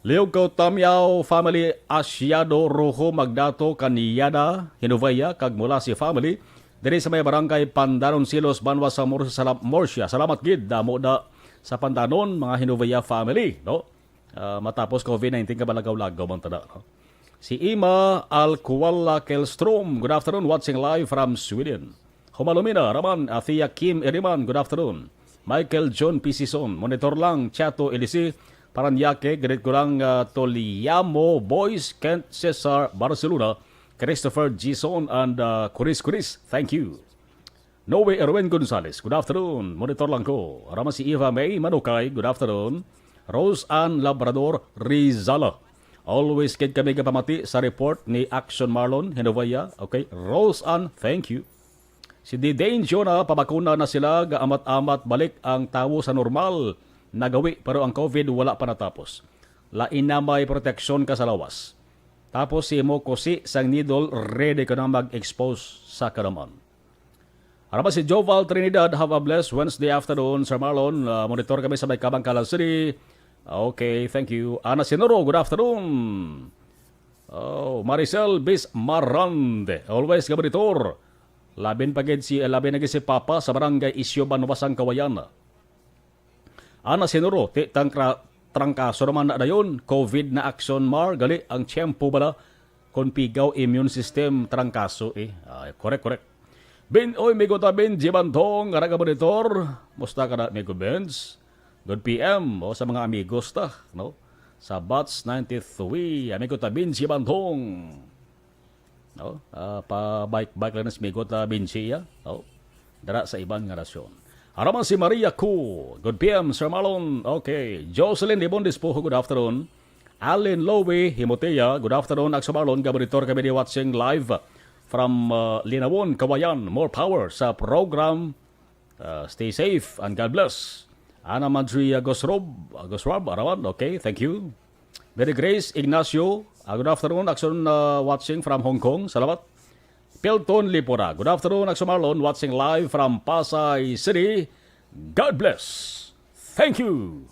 Liog ko, Tamiao family, Asiado, Rojo, Magdato, Kanyada, Hinovea, kag Mulasi family. Diri sa may barangay Pandanon Silos, Banwa sa Murcia. Salam-, Murcia. Salamat gid, damo da sa Pandanon, mga Hinovea family, no? Ah, matapos covid nineteen, kabalagaw-lagaw man tada, no? Si Ima Alcuala Kelstrom, good afternoon, watching live from Sweden. Humalumina, Raman, Athea Kim Iriman, good afternoon. Michael John Pisison, monitor lang, Chato Elisi, Paranaque, greet ko lang, ah, Toliamo Boys, Kent Cesar, Barcelona, Christopher Gison, and, ah, Kuris Kuris, thank you. Noe Erwin Gonzalez, good afternoon. Monitor lang ko. Ara man si Eva May Manukay, good afternoon. Rose Ann Labrador Rizala. Always gid kami gapamati sa report ni Action Marlon Hinovea. Okay, Rose Ann, thank you. Si Didane Jonah, pabakuna na sila, gaamat-amat balik ang tawo sa normal. Nagawi, pero ang covid wala pa natapos. Lain na may proteksyon ka sa lawas. Tapos si imo kusi sang needle, ready ka na mag-expose sa kalaman. Ara man si Joval Trinidad, have a blessed Wednesday afternoon, Sir Marlon. Ah, monitor kami sa may Kabangkalan City. Okay, thank you. Ana Sinuro, good afternoon. Oh, Maricel Bis Marande, always ka monitor. Labin pa gid si, labin na gid si Papa sa barangay Isyo, Banwa sang Kawayan. Ana Sinuro, ti tangkra-, trangkaso naman na dayon, covid na, Action Mar, gali ang tiyempo bala kon pigaw immune system, trangkaso eh. Ay, correct, correct. Bin, oy, migo ta, Benji Bantong, ara ka monitor. Musta ka na, amigo Benz? Good P M, o, sa mga amigos ta, no? Sa Batch ninety-three, amigo ta, Benji Bantong. No? Ah, pa-bike-bike lang na si Migot, ah, Benji, ah. No? Dara sa iban nga nasyon. Ara man si Maria Ku. Good P M, Sir Marlon. Okay. Jocelyn Libon Dispujo, good afternoon. Allen Lowy Himotea, good afternoon. Akso Marlon, gabonitor kami ni watching live from, ah, Linawon, Kawayan. More power sa program. Uh, stay safe and God bless. Ana Madria Gosrob, uh, Gosrob, arawan, okay, thank you. Mary Grace Ignacio, uh, good afternoon. Action, uh, watching from Hong Kong. Salamat. Pilton Lipora, good afternoon. Action Marlon, watching live from Pasay City. God bless. Thank you.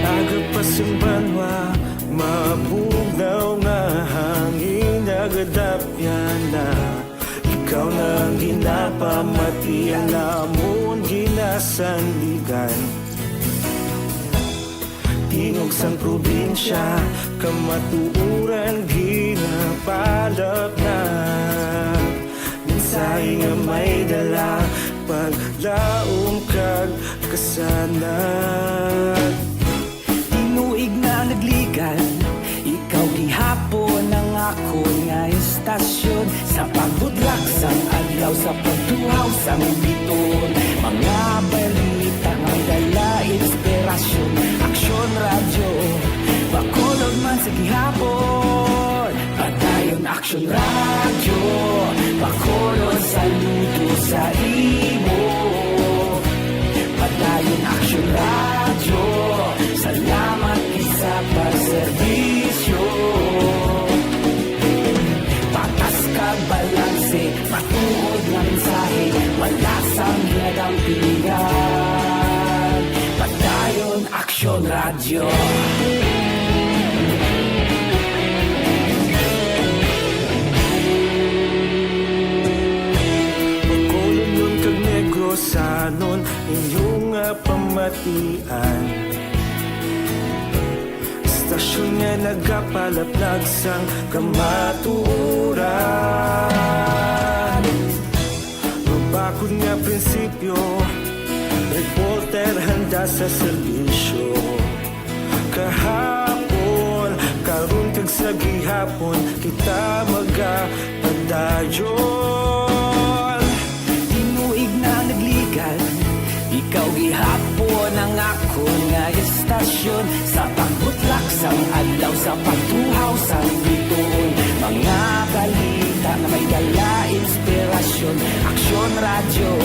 Agapasimbanwa, mabugnaw nga hangin, nagadapyan na. Ikaw Ang ginapamatian namon ginasandigan, tingog sang probinsya, kamatuoran ginapalapnag. Mensahe nga may dala, paglaom kag kasanag. Tinuig na nagligan, ikaw gihapon ang akon nga istasyon. Sa pagbudlak sang adlaw, sa pagtuhaw sang bituon, mga balita nga dala inspirasyon. Aksyon Radyo, Bacolod man sa gihapon. Padayon Aksyon Radyo, Bacolod, saludo sa imo. Padayon Aksyon Radyo, salamat gid sa pagserbisyo. Patas kag balanse, matuod nga mensahe, wala sang ginadampigan. Padayon Aksyon Radyo. Bacolodnon kag Negrosanon, inyo nga pamatian. Istasyon nga nagapalapnag sang kamatuoran. Mabakod nga prinsipyo, reporter handa sa serbisyo. Kahapon, karon kag sa gihapon, kita magapadayon. Tinuig na nagligan, ikaw gihapon ang akon nga istasyon. Sa pagbutlak sang adlaw, sa pagtuhaw sang bituon, mga balita nga may dala inspirasyon. Aksyon Radyo,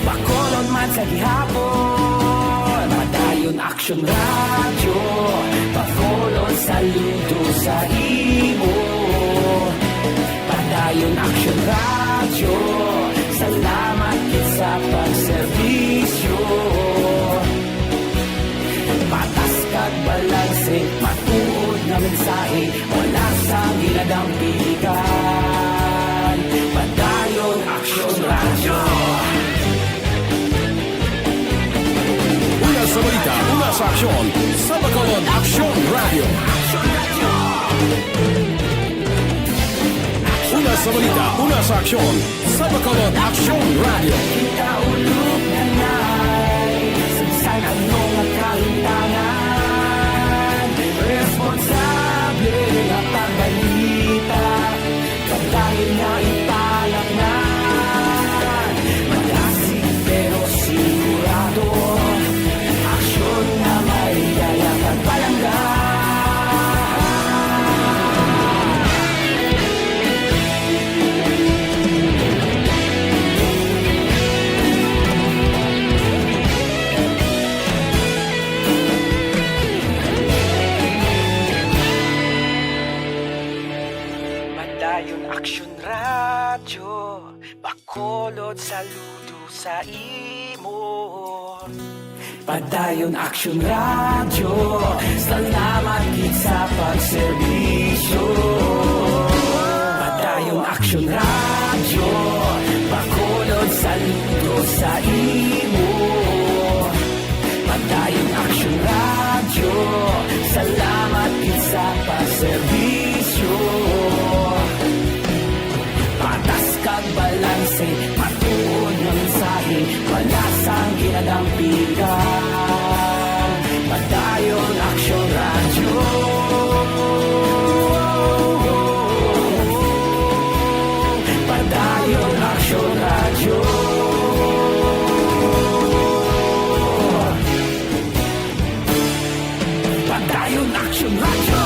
Bacolod man sa gihapon. Padayon Aksyon Radyo, Bacolod, saludo sa imo. Padayon Aksyon Radyo, salamat gid sa pagserbisyo. Patas kag balanse, matuod nga mensahe, wala sang ginadampigan. Padayon Aksyon Radyo. Una sa balita, una sa aksyon, sa Bacolod Aksyon Radyo. Una sa balita, una sa aksyon, sa Bacolod Aksyon Radyo. Kita ulog na nay, sa bisan ano nga kahimtangan, responsable nga pagbalita, paglain nga ipalapngan. Malasig pero sigurado, aksyon nga may dala kag palangga. Padayon Aksyon Radyo, Bacolod, saludo sa imo. Padayon Aksyon Radyo, salamat gid sa pagserbisyo. Padayon Aksyon Radyo, Bacolod, saludo sa imo. Padayon Aksyon Radyo, salamat gid sa pagserbisyo. Patas kag balanse, matuod nga mensahe, wala sang ginadampigan. Padayon Aksyon Radyo. Padayon Aksyon Radyo. Padayon Aksyon Radyo.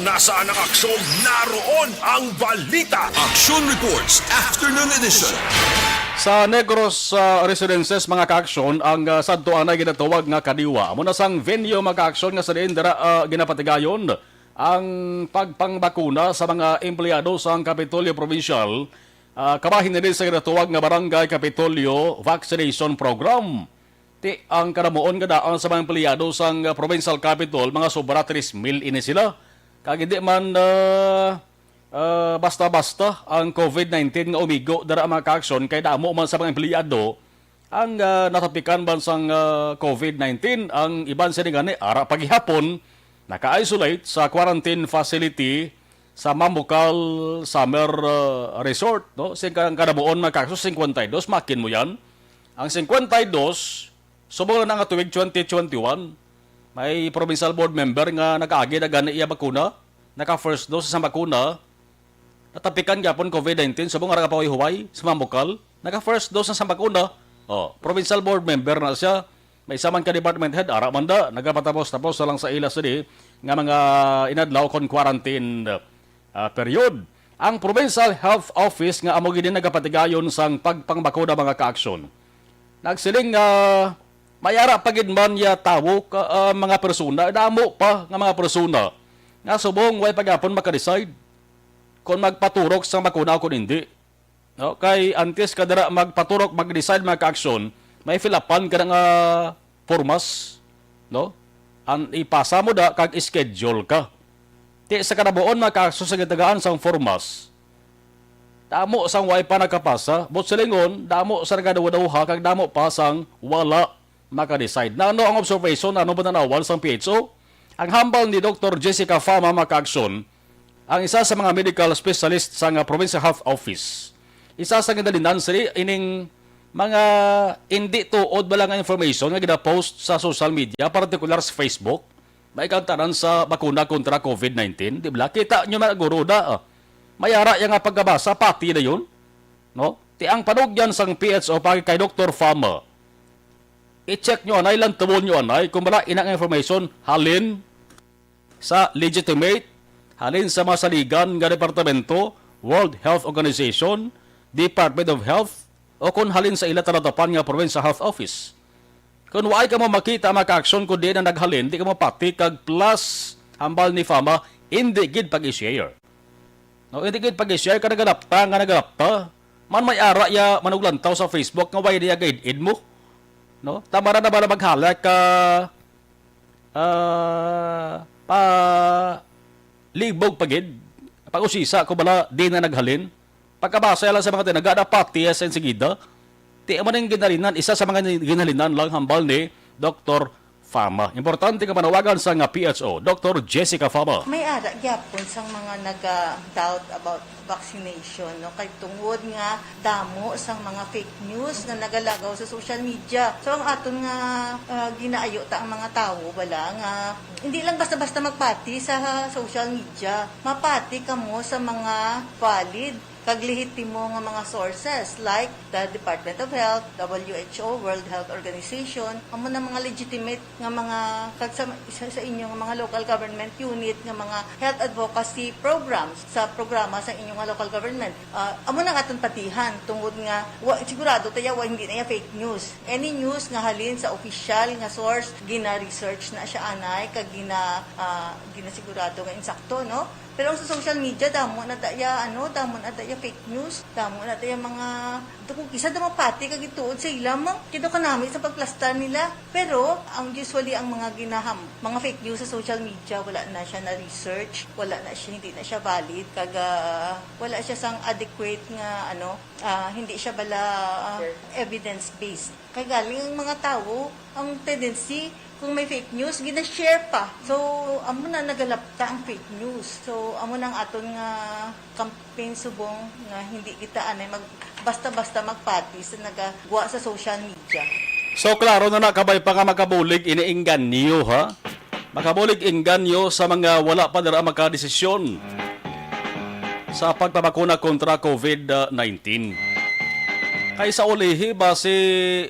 Nasaan ang aksyon? Naroon ang balita. Action Reports, Afternoon Edition. Sa Negros uh, Residences, mga ka-aksyon, ang uh, sadto anay ginatawag nga kadiwa. Amo na sang venue, mga ka-aksyon, nga sa diin dira uh, ginapatigayon ang pagpangbakuna sa mga empleyado sang Kapitolyo Provincial, uh, kabahin na din sa ginatawag nga Barangay Kapitolyo Vaccination Program. Ti ang karamuon nga daan sa mga empleyado sang Provincial Capitol, mga sobra tres mil ini sila. Kag hindi man ah, ah, basta-basta ang COVID nineteen nga umigo dara, mga kaaksyon, kay damo man sa mga empleyado ang ah, natapikan man sang ah, COVID nineteen. Ang iban sini gani ara pa gihapon naka-isolate sa quarantine facility sa Mambucal Summer ah, Resort, no? Sing ang karamuon, mga kaaksyon, singkwenta y dos, makin mo yan. Ang singkwenta y dos, subong na nga tuig twenty twenty-one, may provincial board member nga nakaagi na gani iya bakuna, naka first dose sa bakuna, natapikan gyapon COVID nineteen, subong nga nagapahuway-huway sa Mambucal, naka first dose na sa bakuna. Oh, provincial board member na siya. May isa man ka department head, ara man da, nagapatapos-tapos na lang sa ila sini nga mga inadlaw kon quarantine ah, period. Ang Provincial Health Office nga amo gid ni nagapatigayon sang pagpangbakuna, mga kaaksyon, nagsiling nga may ara pa gid man ya tawo ka, ah, mga persona, damo pa nga mga persona nga subong way pa gyapon maka-decide kon magpaturok sang bakuna o kon hindi. No? Kay antes ka dira magpaturok, mag-decide, mga kaaksyon, may fill-upan ka na nga formas, no? Ang ipasa mo da kag schedule ka. Ti sa kanabuon, mga kaaksyon, sa gitagaan sang formas, damo sang way pa nakapasa, but silingon, damo sa nagaduha-duha kag damo pa sang wala maka-decide. Na ano ang observation, ano ba nanawan sang P H O? Ang hambal ni Doktor Jessica Fama, mga kaaksyon, ang isa sa mga medical specialist sa nga Provincial Health Office. Isa sa ginalinan sini ining mga hindi tuod bala nga information nga ginapost sa social media, partikular sa Facebook. May kantanan sa bakuna kontra COVID nineteen, di ba? Kita nyo, mga guro, na ah, may ara ya nga pagkabasa, pati na yun. No? Ti ang panugyan sang P H O pagi kay Doktor Fama, i-check nyo anay, lantawon nyo anay kung bala inang information halin sa legitimate, halin sa mga saligan nga departamento, World Health Organization, Department of Health, o kon halin sa ila talatapan nga Provincial Health Office. Kung waay kamo makita, mga kaaksyon, kun diin na naghalin, di kamo pati kag plus hambal ni Fama, hindi gid pag-i-share. No, hindi gid pag-i-share ka nagalapta nga nagalapta. Man may ara ya manuglantaw sa Facebook nga way niya gaid-id mo. No? Tama ra na ba na maghalak ka ah, pa libog pa gid, pag-usisa ko bala di na naghalin. Pagkabasa lang sa mga tinaga, dapat tiyas and sigida. Ti amo ning ginhalinan, isa sa mga ginhalinan lang hambal ni Doktor Fama. Importante nga manawagan sa nga P H O, Doktor Jessica Fama. May ara gyapon sang mga naga-doubt about vaccination, no? Kay tungod nga damo sang mga fake news nga nagalagaw sa social media. So ang aton nga ah, ginaayo ta ang mga tawo bala nga hindi lang basta-basta magpati sa social media. Mapati kamo sa mga valid kag lehitimo nga mga sources like the Department of Health, W H O, World Health Organization, amo na mga legitimate nga mga kag sa, sa, sa inyo nga mga local government unit nga mga health advocacy programs sa programa sa inyo nga local government. Ah, amo nang aton patihan tungod nga wa, sigurado ta ya wa hindi na ya fake news. Any news nga halin sa opisyal nga source, gina-research na siya anay kag gina ah, ginasigurado nga insakto, no? Pero ang sa social media, damo na ta ya, ano, damo na ta ya fake news, damo na ta ya mga, kung isa daw mapati kag ituod sa ila, mang, kito kanami sa pagplastar nila. Pero ang usually ang mga ginaham, mga fake news sa social media, wala na siya na research, wala na siya, hindi na siya valid, kag ah, wala siya sang adequate nga, ano, ah, hindi siya bala ah, evidence based. Kay galing ang mga tawo, ang tendency, kung may fake news, gina-share pa. So, amo na nagalapta ang fake news. So, amo nang aton nga campaign subong nga hindi kita anay mag basta-basta magpati sa nagagwa sa social media. So, klaro na na, kabay pa nga makabulig ini engganyo, ha? Makabulig engganyo sa mga wala pa dira makadesisyon sa pagpabakuna kontra COVID nineteen. Kay sa ulihi, basi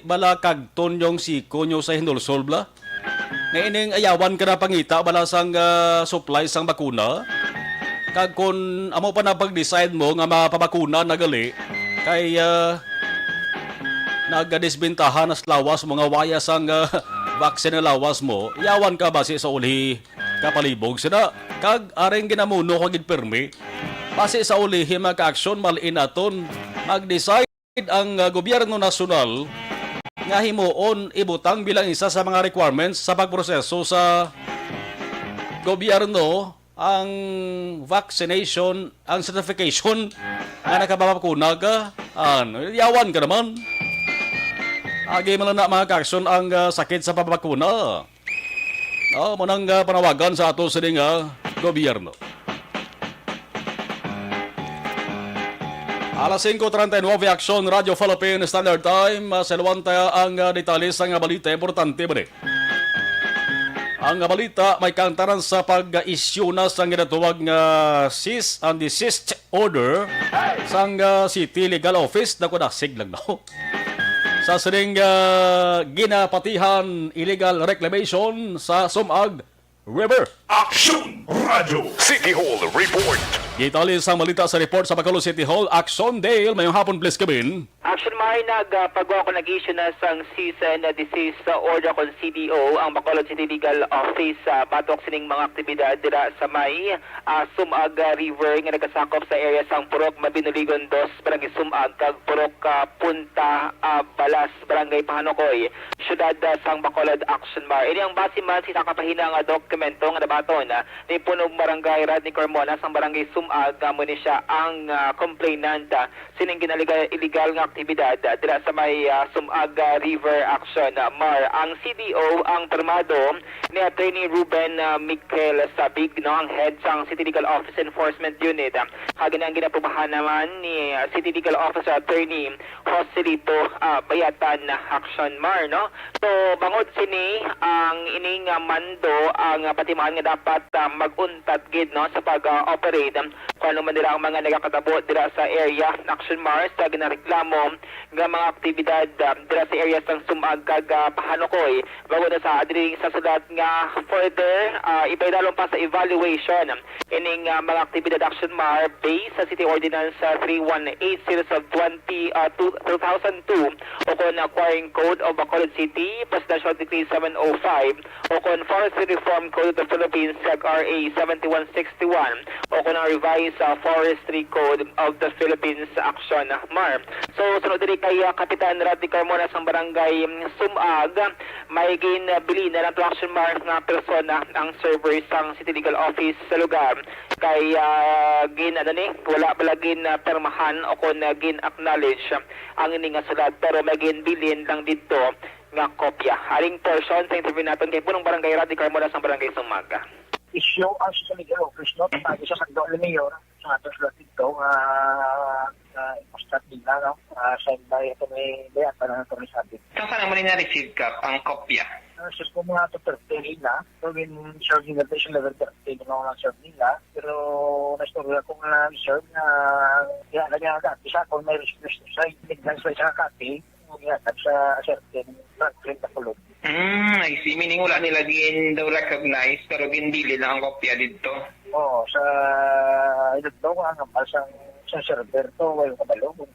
bala kagton yung siko nyo sa Hindulsol, bla? Nga ining ayawan ka na pangita bala sang, ah, supply sang bakuna. Kag kun amo pa na pag-decide mo nga mapabakuna na gali, kay, ah, nagadisbentaha na sa lawas mo nga waya sang, ah, vaccine na lawas mo, yawan ka basi sa ulhi ka palibog sina. Kag aring ginamuno ko gid pirmi, basi sa ulihi mga ka-aksyon, malin naton mag-decide ang, ah, gobyerno nasyonal nga himuon ibutang bilang isa sa mga requirements sa pagproseso sa gobyerno ang vaccination, ang certification nga nakababakuna ka. Ano, yawan ka naman. Agi man na mga ka-aksyon ang, ah, sakit sa pabakuna. Oh, mo nang, ah, panawagan sa ato sini nga gobyerno. Alas singko treinta y nueve, Aksyon Radyo Philippine Standard Time. Ah, sa luwanta ang, ah, detalye sa nga balita importante ba ni? Ang balita may kaangtanan sa pag-isyu na sang ginatawag nga cease and desist order sang, ah, City Legal Office. Naku, dasig lang, no? Sa sining, ah, ginapatihan illegal reclamation sa Sumag River. Aksyon Radyo City Hall Report. Gitali sang balita sa report sa Bacolod City Hall, Aksyon Dale. Mayong hapon, please, Kevin. Action Mar, nagpagawa ko nag-issue na sang cease and desist order kon C D O ang Bacolod City Legal Office, ah, batok sining mga aktibidad dira sa may, ah, Sumag, ah, River nga nagkasakop sa area sang Purok Mabinuligon dos, Barangay Sumag, kag Purok, ah, Punta, ah, Balas, Barangay Pahanukoy, Siyudad, ah, sang Bacolod, Action Mar. Ini ang base man sa isa ka pahina nga dokumento nga nabaton, ah, ni Punong Barangay Rodney Carmona sang Barangay Sumag, nga amo ni siya ang, ah, complainant, ah, sining ginaliga-, illegal nga aktibidad, ah, dira sa may, ah, Sumag, ah, River, Action, ah, Mar. Ang C D O ang pirmado ni Attorney Ruben, ah, Michael Sabig, no, ang head sang City Legal Office Enforcement Unit, ah, kag ini ang ginaprobahan naman ni, ah, City Legal Officer Attorney Joselito, ah, Bayatan, Action Mar, no? So, bangod sini, ang ining, ah, mando ang, ah, patimaan nga dapat, ah, mag-untat gid, no, sa pag-operate kung ano man dira ang mga nagakatabo dira sa area, Action Mar, sa ginareklamo nga mga aktibidad, ah, dira sa area sang Sumag kag, ah, Pahanukoy. Bangod na sa diri sa sulat nga further, ah, ipaidalom pa sa evaluation ining, ah, mga aktibidad, Action Mar, based sa City Ordinance, ah, three one eight series of twenty, ah, two, two thousand two, o kon, ah, Quarrying Code of Bacolod City, Presidential Decree seven oh five, o kon Forestry Reform Code of the Philippines, kag R A seventy-one sixty-one, o kon ang Revised, ah, Forestry Code of the Philippines, Action Mar. So, sunod diri kay, ah, Kapitan Rodney Carmona sang Barangay, mm, Sumag, may ginbilin na lang to, Action Mar, nga persona ang server sang City Legal Office sa lugar. Kay, ah, gin-, ano ni, wala bala gin, ah, pirmahan o kon, ah, gin-acknowledge ang ini nga sulat, pero may ginbilin lang didto nga kopya. Aring portion sa interview naton kay Punong Barangay Rodney Carmona sang Barangay Sumag. Issue ang social media office, no? Pag isa sa doon ni Mayor, sa atos lang dito, ah, ah, i-post nila, no? Ah, signed by Attorney Bayatan, ang Attorney Sabit. Saan ka naman na-receive ka ang kopya? Ah, sa po mga ato thirteen na, so, in-serve nila, sa level thirteen, yung mga serve nila. Pero, nastorya ko nga, serve na, kaya na niya agad. Isa ko may request sa, nagdang sa isa ka copy, yung yatag sa certain, Franklin Bacolod. Hmm, I see. Meaning, wala nila gin daw recognize, pero ginbilin lang ang kopya dito. Oo, sa, I don't know, ang hambal sang, sa server to, wala ko kabalo.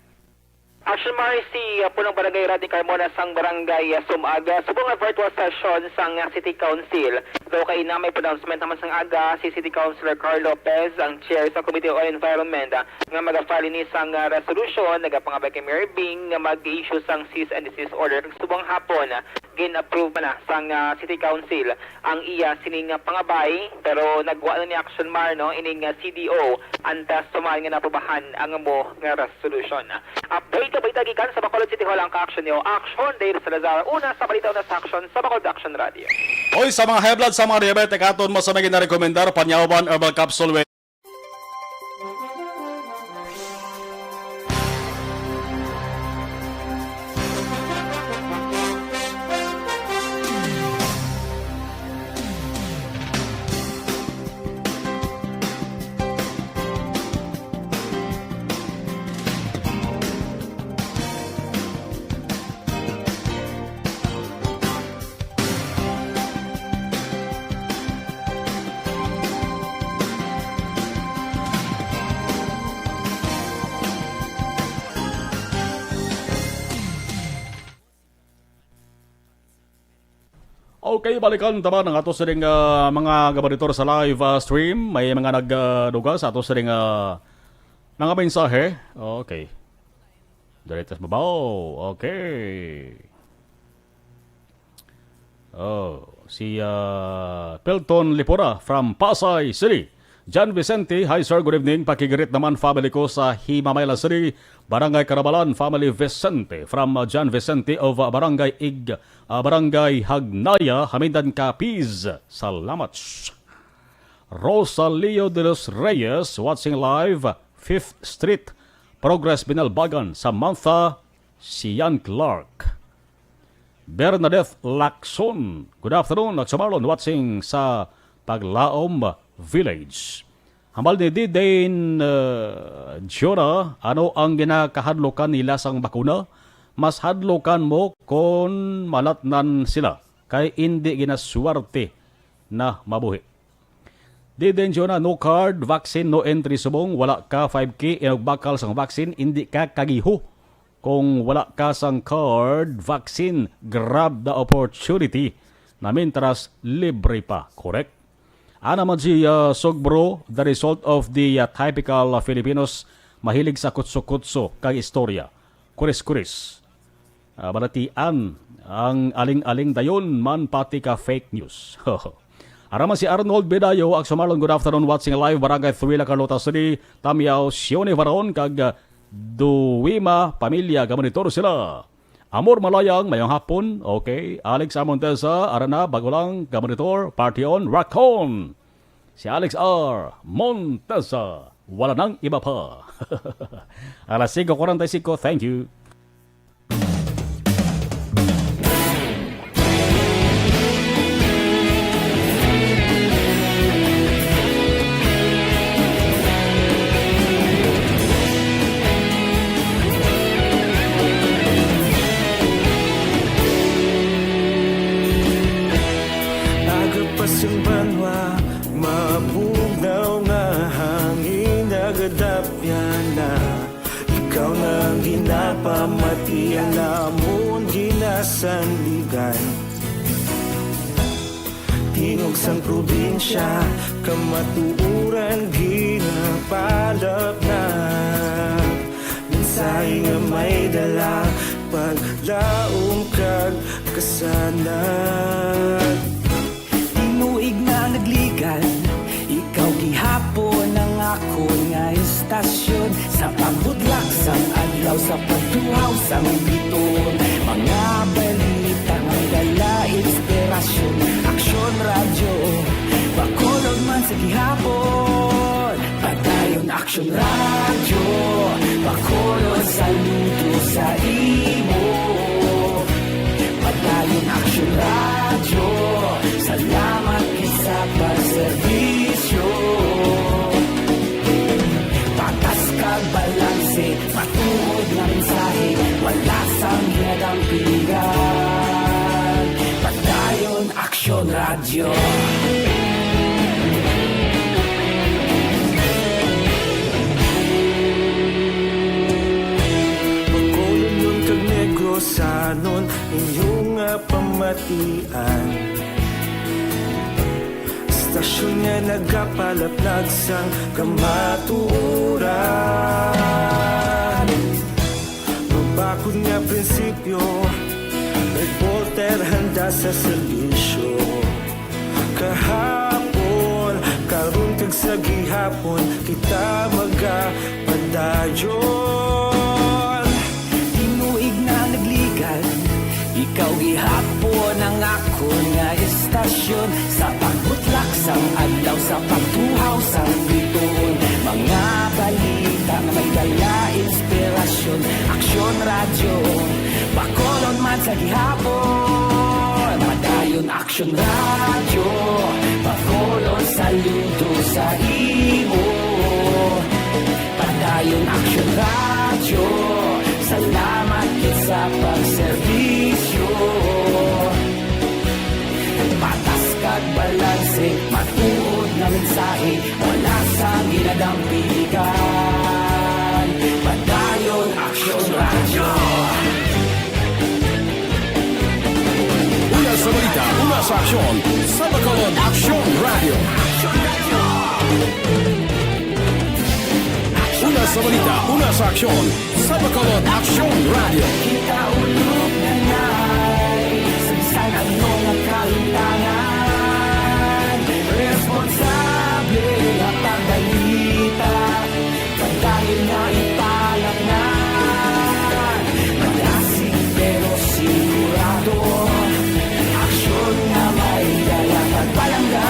Action Mar, si, uh, Punong Barangay Rodney Carmona sang Barangay, uh, Sumag, uh, subong nga virtual session sang, uh, City Council. Daw kay na may pronouncement naman sang aga si City Councilor Carl Lopez, ang chair sa Committee on Environment, uh, nga mag-file ini sang, uh, resolution, nagapangabay kay Mayor Bing nga mag-issue sang cease and desist order. Kag subong hapon, uh, gin-approve man na sang, ah, City Council ang iya sining, ah, pangabay, pero nagwa na ni Action Mar, no, ining, ah, C D O antes tuman nga naaprubahan ang amo nga resolution. Update nga balita gikan sa Bacolod City Hall ang ka-action niyo. Action, Dave Salazar, una sa balita, una sa action sa Bacolod Action Radio. Oy, sa mga high blood, sa mga diabetic, aton mo sa may ginarekomendar, Panyawan Herbal Capsule with Okay, balikan ta man ang ato sining, ah, mga gabanitor sa live, ah, stream. May mga nagduga sa ato sining, ah, mga mensahe. Okay. Diretso sa babaw. Okay. Oh, si, ah, Pelton Lipura from Pasay City. John Vicente, hi sir, good evening. Pakigreet naman family ko sa Himamayla City, Barangay Carabalan, family Vicente. From, uh, John Vicente of, uh, Barangay Ig-, uh, Barangay Hagnaya, Hamindan, Capiz. Salamat. Rosalio de los Reyes, watching live, Fifth Street, Progress, Binalbagan, Samantha, Sian Clark. Bernadette Lacson, good afternoon, Nagsumarlon, watching sa Paglaom Village. Hambal ni Didane, uh, Jonah, ano ang ginakahadlukan nila sang bakuna? Mas hadlukan mo kon malatnan sila, kay indi ginaswerte na mabuhi. Didane Jonah, no card, vaccine, no entry subong, wala ka five K, inugbakal sang vaccine, indi ka kagiho. Kung wala ka sang card, vaccine, grab the opportunity na mintras libre pa, correct? Ana man si, ah, Sogbro, the result of the, ah, typical, ah, Filipinos, mahilig sa kutso-kutso kag istorya. Kuris-kuris. Ah, balatian ang aling-aling dayon man pati ka fake news. Ara man si Arnold Bedayo, Aksumarlon, good afternoon, watching live, Barangay Thuila, Carlota City, Tamiao, Sione Varon, kag, ah, Duwima pamilya, gamonitor sila. Amor Malayang, mayong hapon. Okay. Alex R. Montesa, ara na, bago lang, gamonitor, party on, rock on. Si Alex R. Montesa, wala nang iba pa. Alas singko kuwarenta y singko, thank you. Aga pa sang banwa, mabugnaw nga hangin nagadapyan na. Ikaw na ang ginapamati, ang amon ginasandigan. Tingog sang probinsya, kamatuoran ginapalapnap. Mensahe nga may dala, paglaom kag kasanag. Tinuig na nagligad, ikaw gihapon ang akon nga istasyon. Sa pagbudlak sang adlaw, sa pagtuhaw sang biton, mga balita nga dala inspirasyon. Aksyon Radyo, Bacolod man sa gihapon. Padayon Aksyon Radyo, Bacolod, saludo sa imo. Padayon Aksyon Radyo, salamat gid sa pagserbisyo. Patas kag balanse, matuod nga mensahe, wala sang ginadampigan. Padayon Aksyon Radyo. Bacolod kag Negrosanon, inyo nga pamatian. Istasyon nga nagapalaplag sang kamatuoran. Mabakod nga prinsipyo, reporter handa sa serbisyo. Kahapon, karon kag sa gihapon, kita magapadayon. Tinuig na nagligad, ikaw gihapon ang akon nga istasyon. Sa pagbutlak sang adlaw, sa pagtuhaw sang biton, mga balita nga may dala inspirasyon. Aksyon Radyo, Bacolod man sa gihapon. Padayon Aksyon Radyo, Bacolod, saludo sa imo. Padayon Aksyon Radyo, salamat gid sa pagserbisyo. Patas kag balanse, matuod nga mensahe, wala sang ginadampigan. Padayon Aksyon Radyo. Una sa balita, una sa Sa Bacolod Aksyon Radio. Una sa balita, una sa aksyon. Sa Bacolod Aksyon Radio. Kita ulog na nai sa bisan ano nga kahimtangan. Responsable nga pagbalita. Padayon nga ipalaknay, malasig pero sigurado. Aksyon nga may dala kag palangga.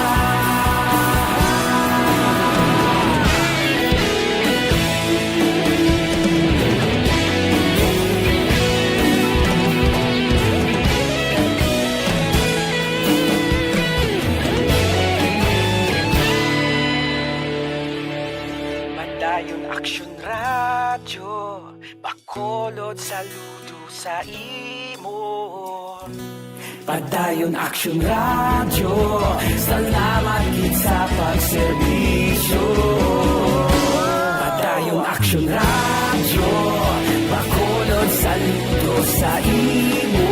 Padayon Aksyon Radyo, Bacolod, saludo sa imo. Padayon Aksyon Radyo, salamat gid sa pagserbisyo. Padayon Aksyon Radyo, Bacolod, saludo sa imo.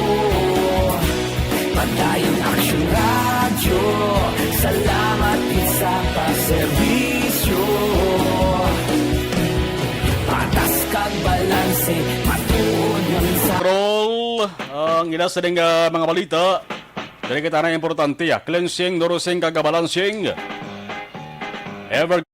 Padayon Aksyon Radyo, salamat gid sa pagserbisyo. Patas kag balanse, matuod nga mensahe. Patrol, ang ila sa ding, ah, mga balita. Diri kita na importante, ah. Cleansing, nourishing, kag balancing. Ever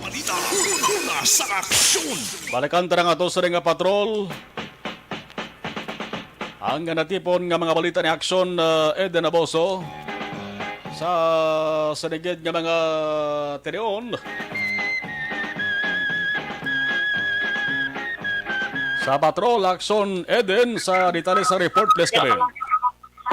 Balita, una sa aksyon. Balikan ta na nga to sa nga patrol. Ang natipon nga mga balita ni Aksyon, uh, Eden Aboso sa sinigid nga mga tinion. Sa Patrol Aksyon, Eden, sa detalye sa report, please, kami.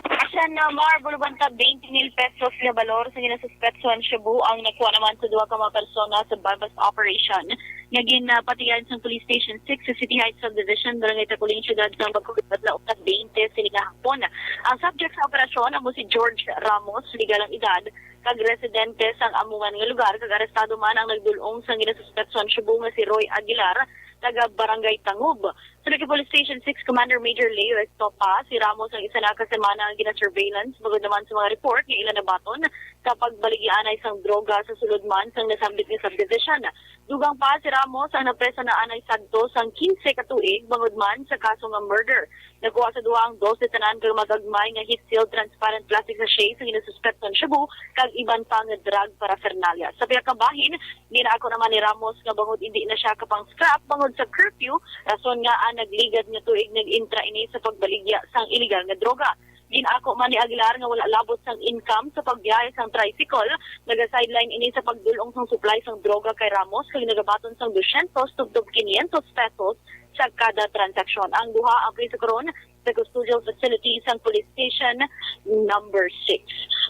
Aksyon, uh, Mar, bulubanta twenty mil pesos nga balor sa ginasuspetsuhan shabu ang nakuha naman sa duha ka mga persona sa buy-bust operation nga ginapatigayon sang Police Station six sa City Heights Subdivision, Barangay Taculing, Siyudad sang Bacolod, adlaw twenty sini nga hapon. Ang subject sa operasyon amo si George Ramos, legal ang edad, kag residente sang amo man nga lugar, kag arestado man ang nagdul-ong sang ginasuspetsuhan shabu nga si Roy Aguilar, taga Barangay Tangub. Sa Police Station six Commander Major Leo Estopa, si Ramos ang isa na ka semana nga gina-surveillance, bangod naman sa mga report nga ila nabaton sa pagbaligya anay sang droga sa sulod man sang nasambit nga subdivision. Dugang pa, si Ramos ang napreso na anay sadto sang quince ka tuig, bangod man sa kaso nga murder. Nakuha sa duha ang dose tanan kag magagmay nga heat-sealed transparent plastic sachet sa ginasuspetsuhan shabu kag iban pa nga drug paraphernalia. Sa pihak nga bahin, ginaako naman ni Ramos nga bangod indi na sia kapang-scrap bangod sa curfew, rason nga ang nagligad nga tuig nag-intra ini sa pagbaligya sang iligal nga droga. Ginaako man ni Aguilar nga wala labot sang income sa pagbiyahe sang tricycle. Naga-sideline ini sa pagdul-ong sang supply sang droga kay Ramos kag nagabaton sang dosyentos tubtob kinyentos pesos sa kada transaksyon. Ang duha ang priso karon sa custodial facility sang Police Station Number Six.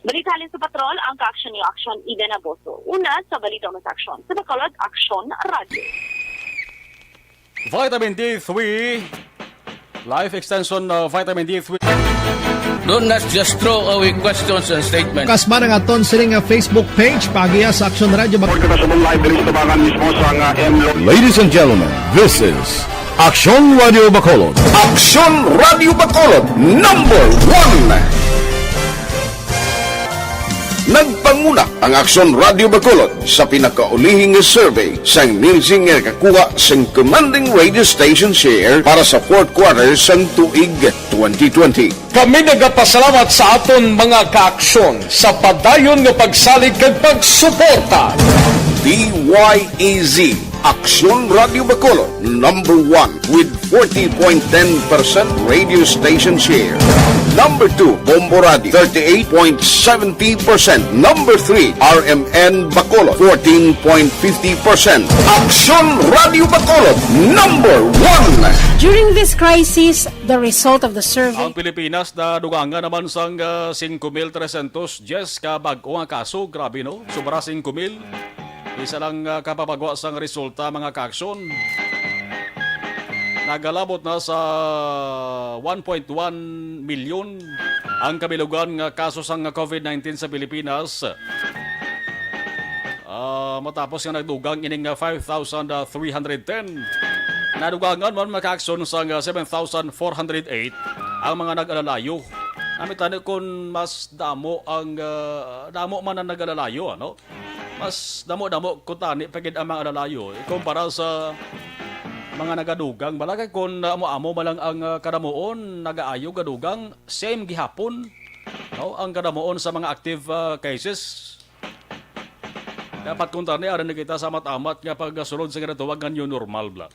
Balita halin sa Patrol, ang kaaksyon ni Aksyon Eden Aboso. Una sa balita, una sa aksyon. Sa Bacolod Aksyon Radyo. Vitamin D three, Life Extension, uh, Vitamin D three. Don't not just throw away questions and statements. Kasma ang aton sini nga Facebook page, paagiha sa Aksyon Radyo. Report kita sa live diri sa tubangan mismo sa nga M Lo- Ladies and gentlemen, this is Aksyon Radio Bacolod. Aksyon Radio Bacolod, number one. Nagpanguna ang Aksyon Radio Bacolod sa pinakaulihing nga survey sang Nielsen nga nakakuha sang commanding radio station share para sa fourth quarter sang tuig twenty twenty. Kami nagapasalamat sa aton mga kaaksyon sa padayon nga pagsalig kag pagsuporta. D Y E Z, Aksyon Radio Bacolod, number one with forty point ten percent radio station share. Number two, Bombo Radio, thirty-eight point seventy percent. Number three, R M N Bacolod, fourteen point fifty percent. Aksyon Radio Bacolod, number one. During this crisis, the result of the survey. Ang Pilipinas nadugangan naman sang, ah, singko mil trescientos diyes ka bag-o nga kaso. Grabe, no? Sobra singko mil. Isa lang, ah, kapapagwa sang resulta, mga kaaksyon. Nagalabot na sa one point one milyon ang kabilugan nga kaso sang covid nineteen sa Pilipinas. Ah, matapos nga nagdugang ining, ah, five thousand three hundred ten, nadugangan man, mga kaaksyon, sang, ah, seven thousand four hundred eight ang mga nag-alalayo. Nami tani kung mas damo ang, ah, damo man ang nag-alalayo, ano? Mas damo-damo kuntani pa gid ang mga alalayo, eh, kumpara sa mga nagadugang. Bala kay kung amo-amo man lang ang, ah, kadamuon, nagaayo gadugang, same gihapon, no, ang kadamuon sa mga active, ah, cases. Dapat kuntani, ari na kita sa amat-amat nga pagsulod sa ginatawag nga new normal, bala.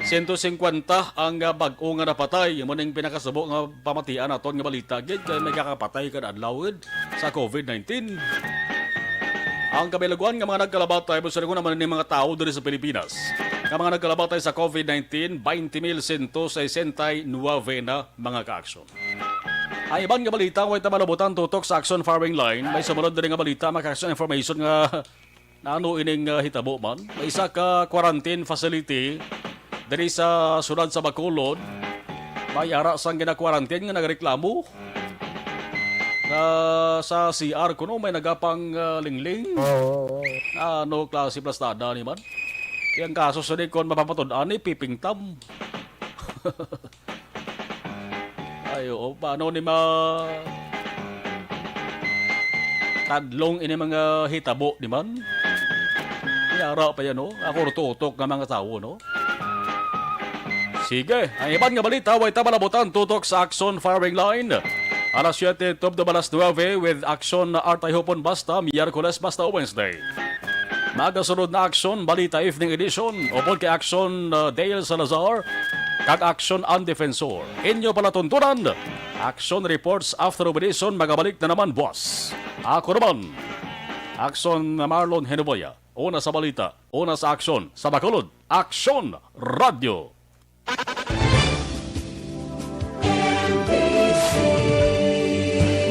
Sento singkwenta ang, ah, bag-o nga napatay. Amo ning pinakasubo nga pamatian naton nga balita gid, kay may kakapatay kada adlaw gid sa covid nineteen. Ang kabilugan nga mga nagkalabatay, busa ko naman ni mga tawo diri sa Pilipinas, nga mga nagkalabatay sa covid nineteen, twenty mil sento sesenta y nuebe na, mga kaaksyon. Ang iban nga balita, way ta malabutan tutok sa Aksyon Firing Line. May sumunod diri nga balita, mga kaaksyon, information nga nano ining, ah, hitabo man. May isa ka quarantine facility diri sa siyudad sa Bacolod. May ara sang gina-quarantine nga nagreklamo na sa C R kuno may nagapang, ah, lingling. Ano klase plastada ni man? Ang kaso sa di kon mapapatud-an ni pipingtam. Ay, oo. Paano ni ma-, tadlong ini mga hitabo, di man? Yara pa yan, no? Ako rututok nga mga tawo, no? Sige, ang iban nga balita, way ta malabutan tutok sa Aksyon Firing Line. Alas siete tubtob alas nuebe with Aksyon Artay Hupon basta Miyerkules basta Wednesday. Magasunod na Aksyon Balita Evening Edition, upod kay Aksyon, uh, Dale Salazar, kag Aksyon Ang Defensor. Inyo palatuntunan, Aksyon Reports After Edition, magabalik na naman, boss. Ako naman, Aksyon Marlon Henoboya. Una sa balita, una sa aksyon, sa Bacolod, Aksyon Radyo.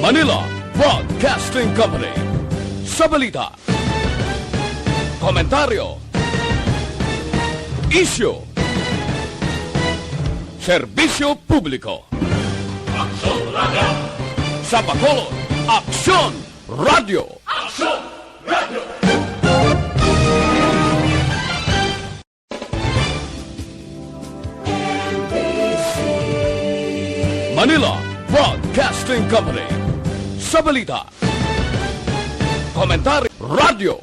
Manila Broadcasting Company. Sa balita, komentaryo, isyu, serbisyo publiko. Aksyon Radyo. Sa Bacolod, Aksyon Radyo. Aksyon Radyo. Manila Broadcasting Company. Sa balita, komentaryo, radyo,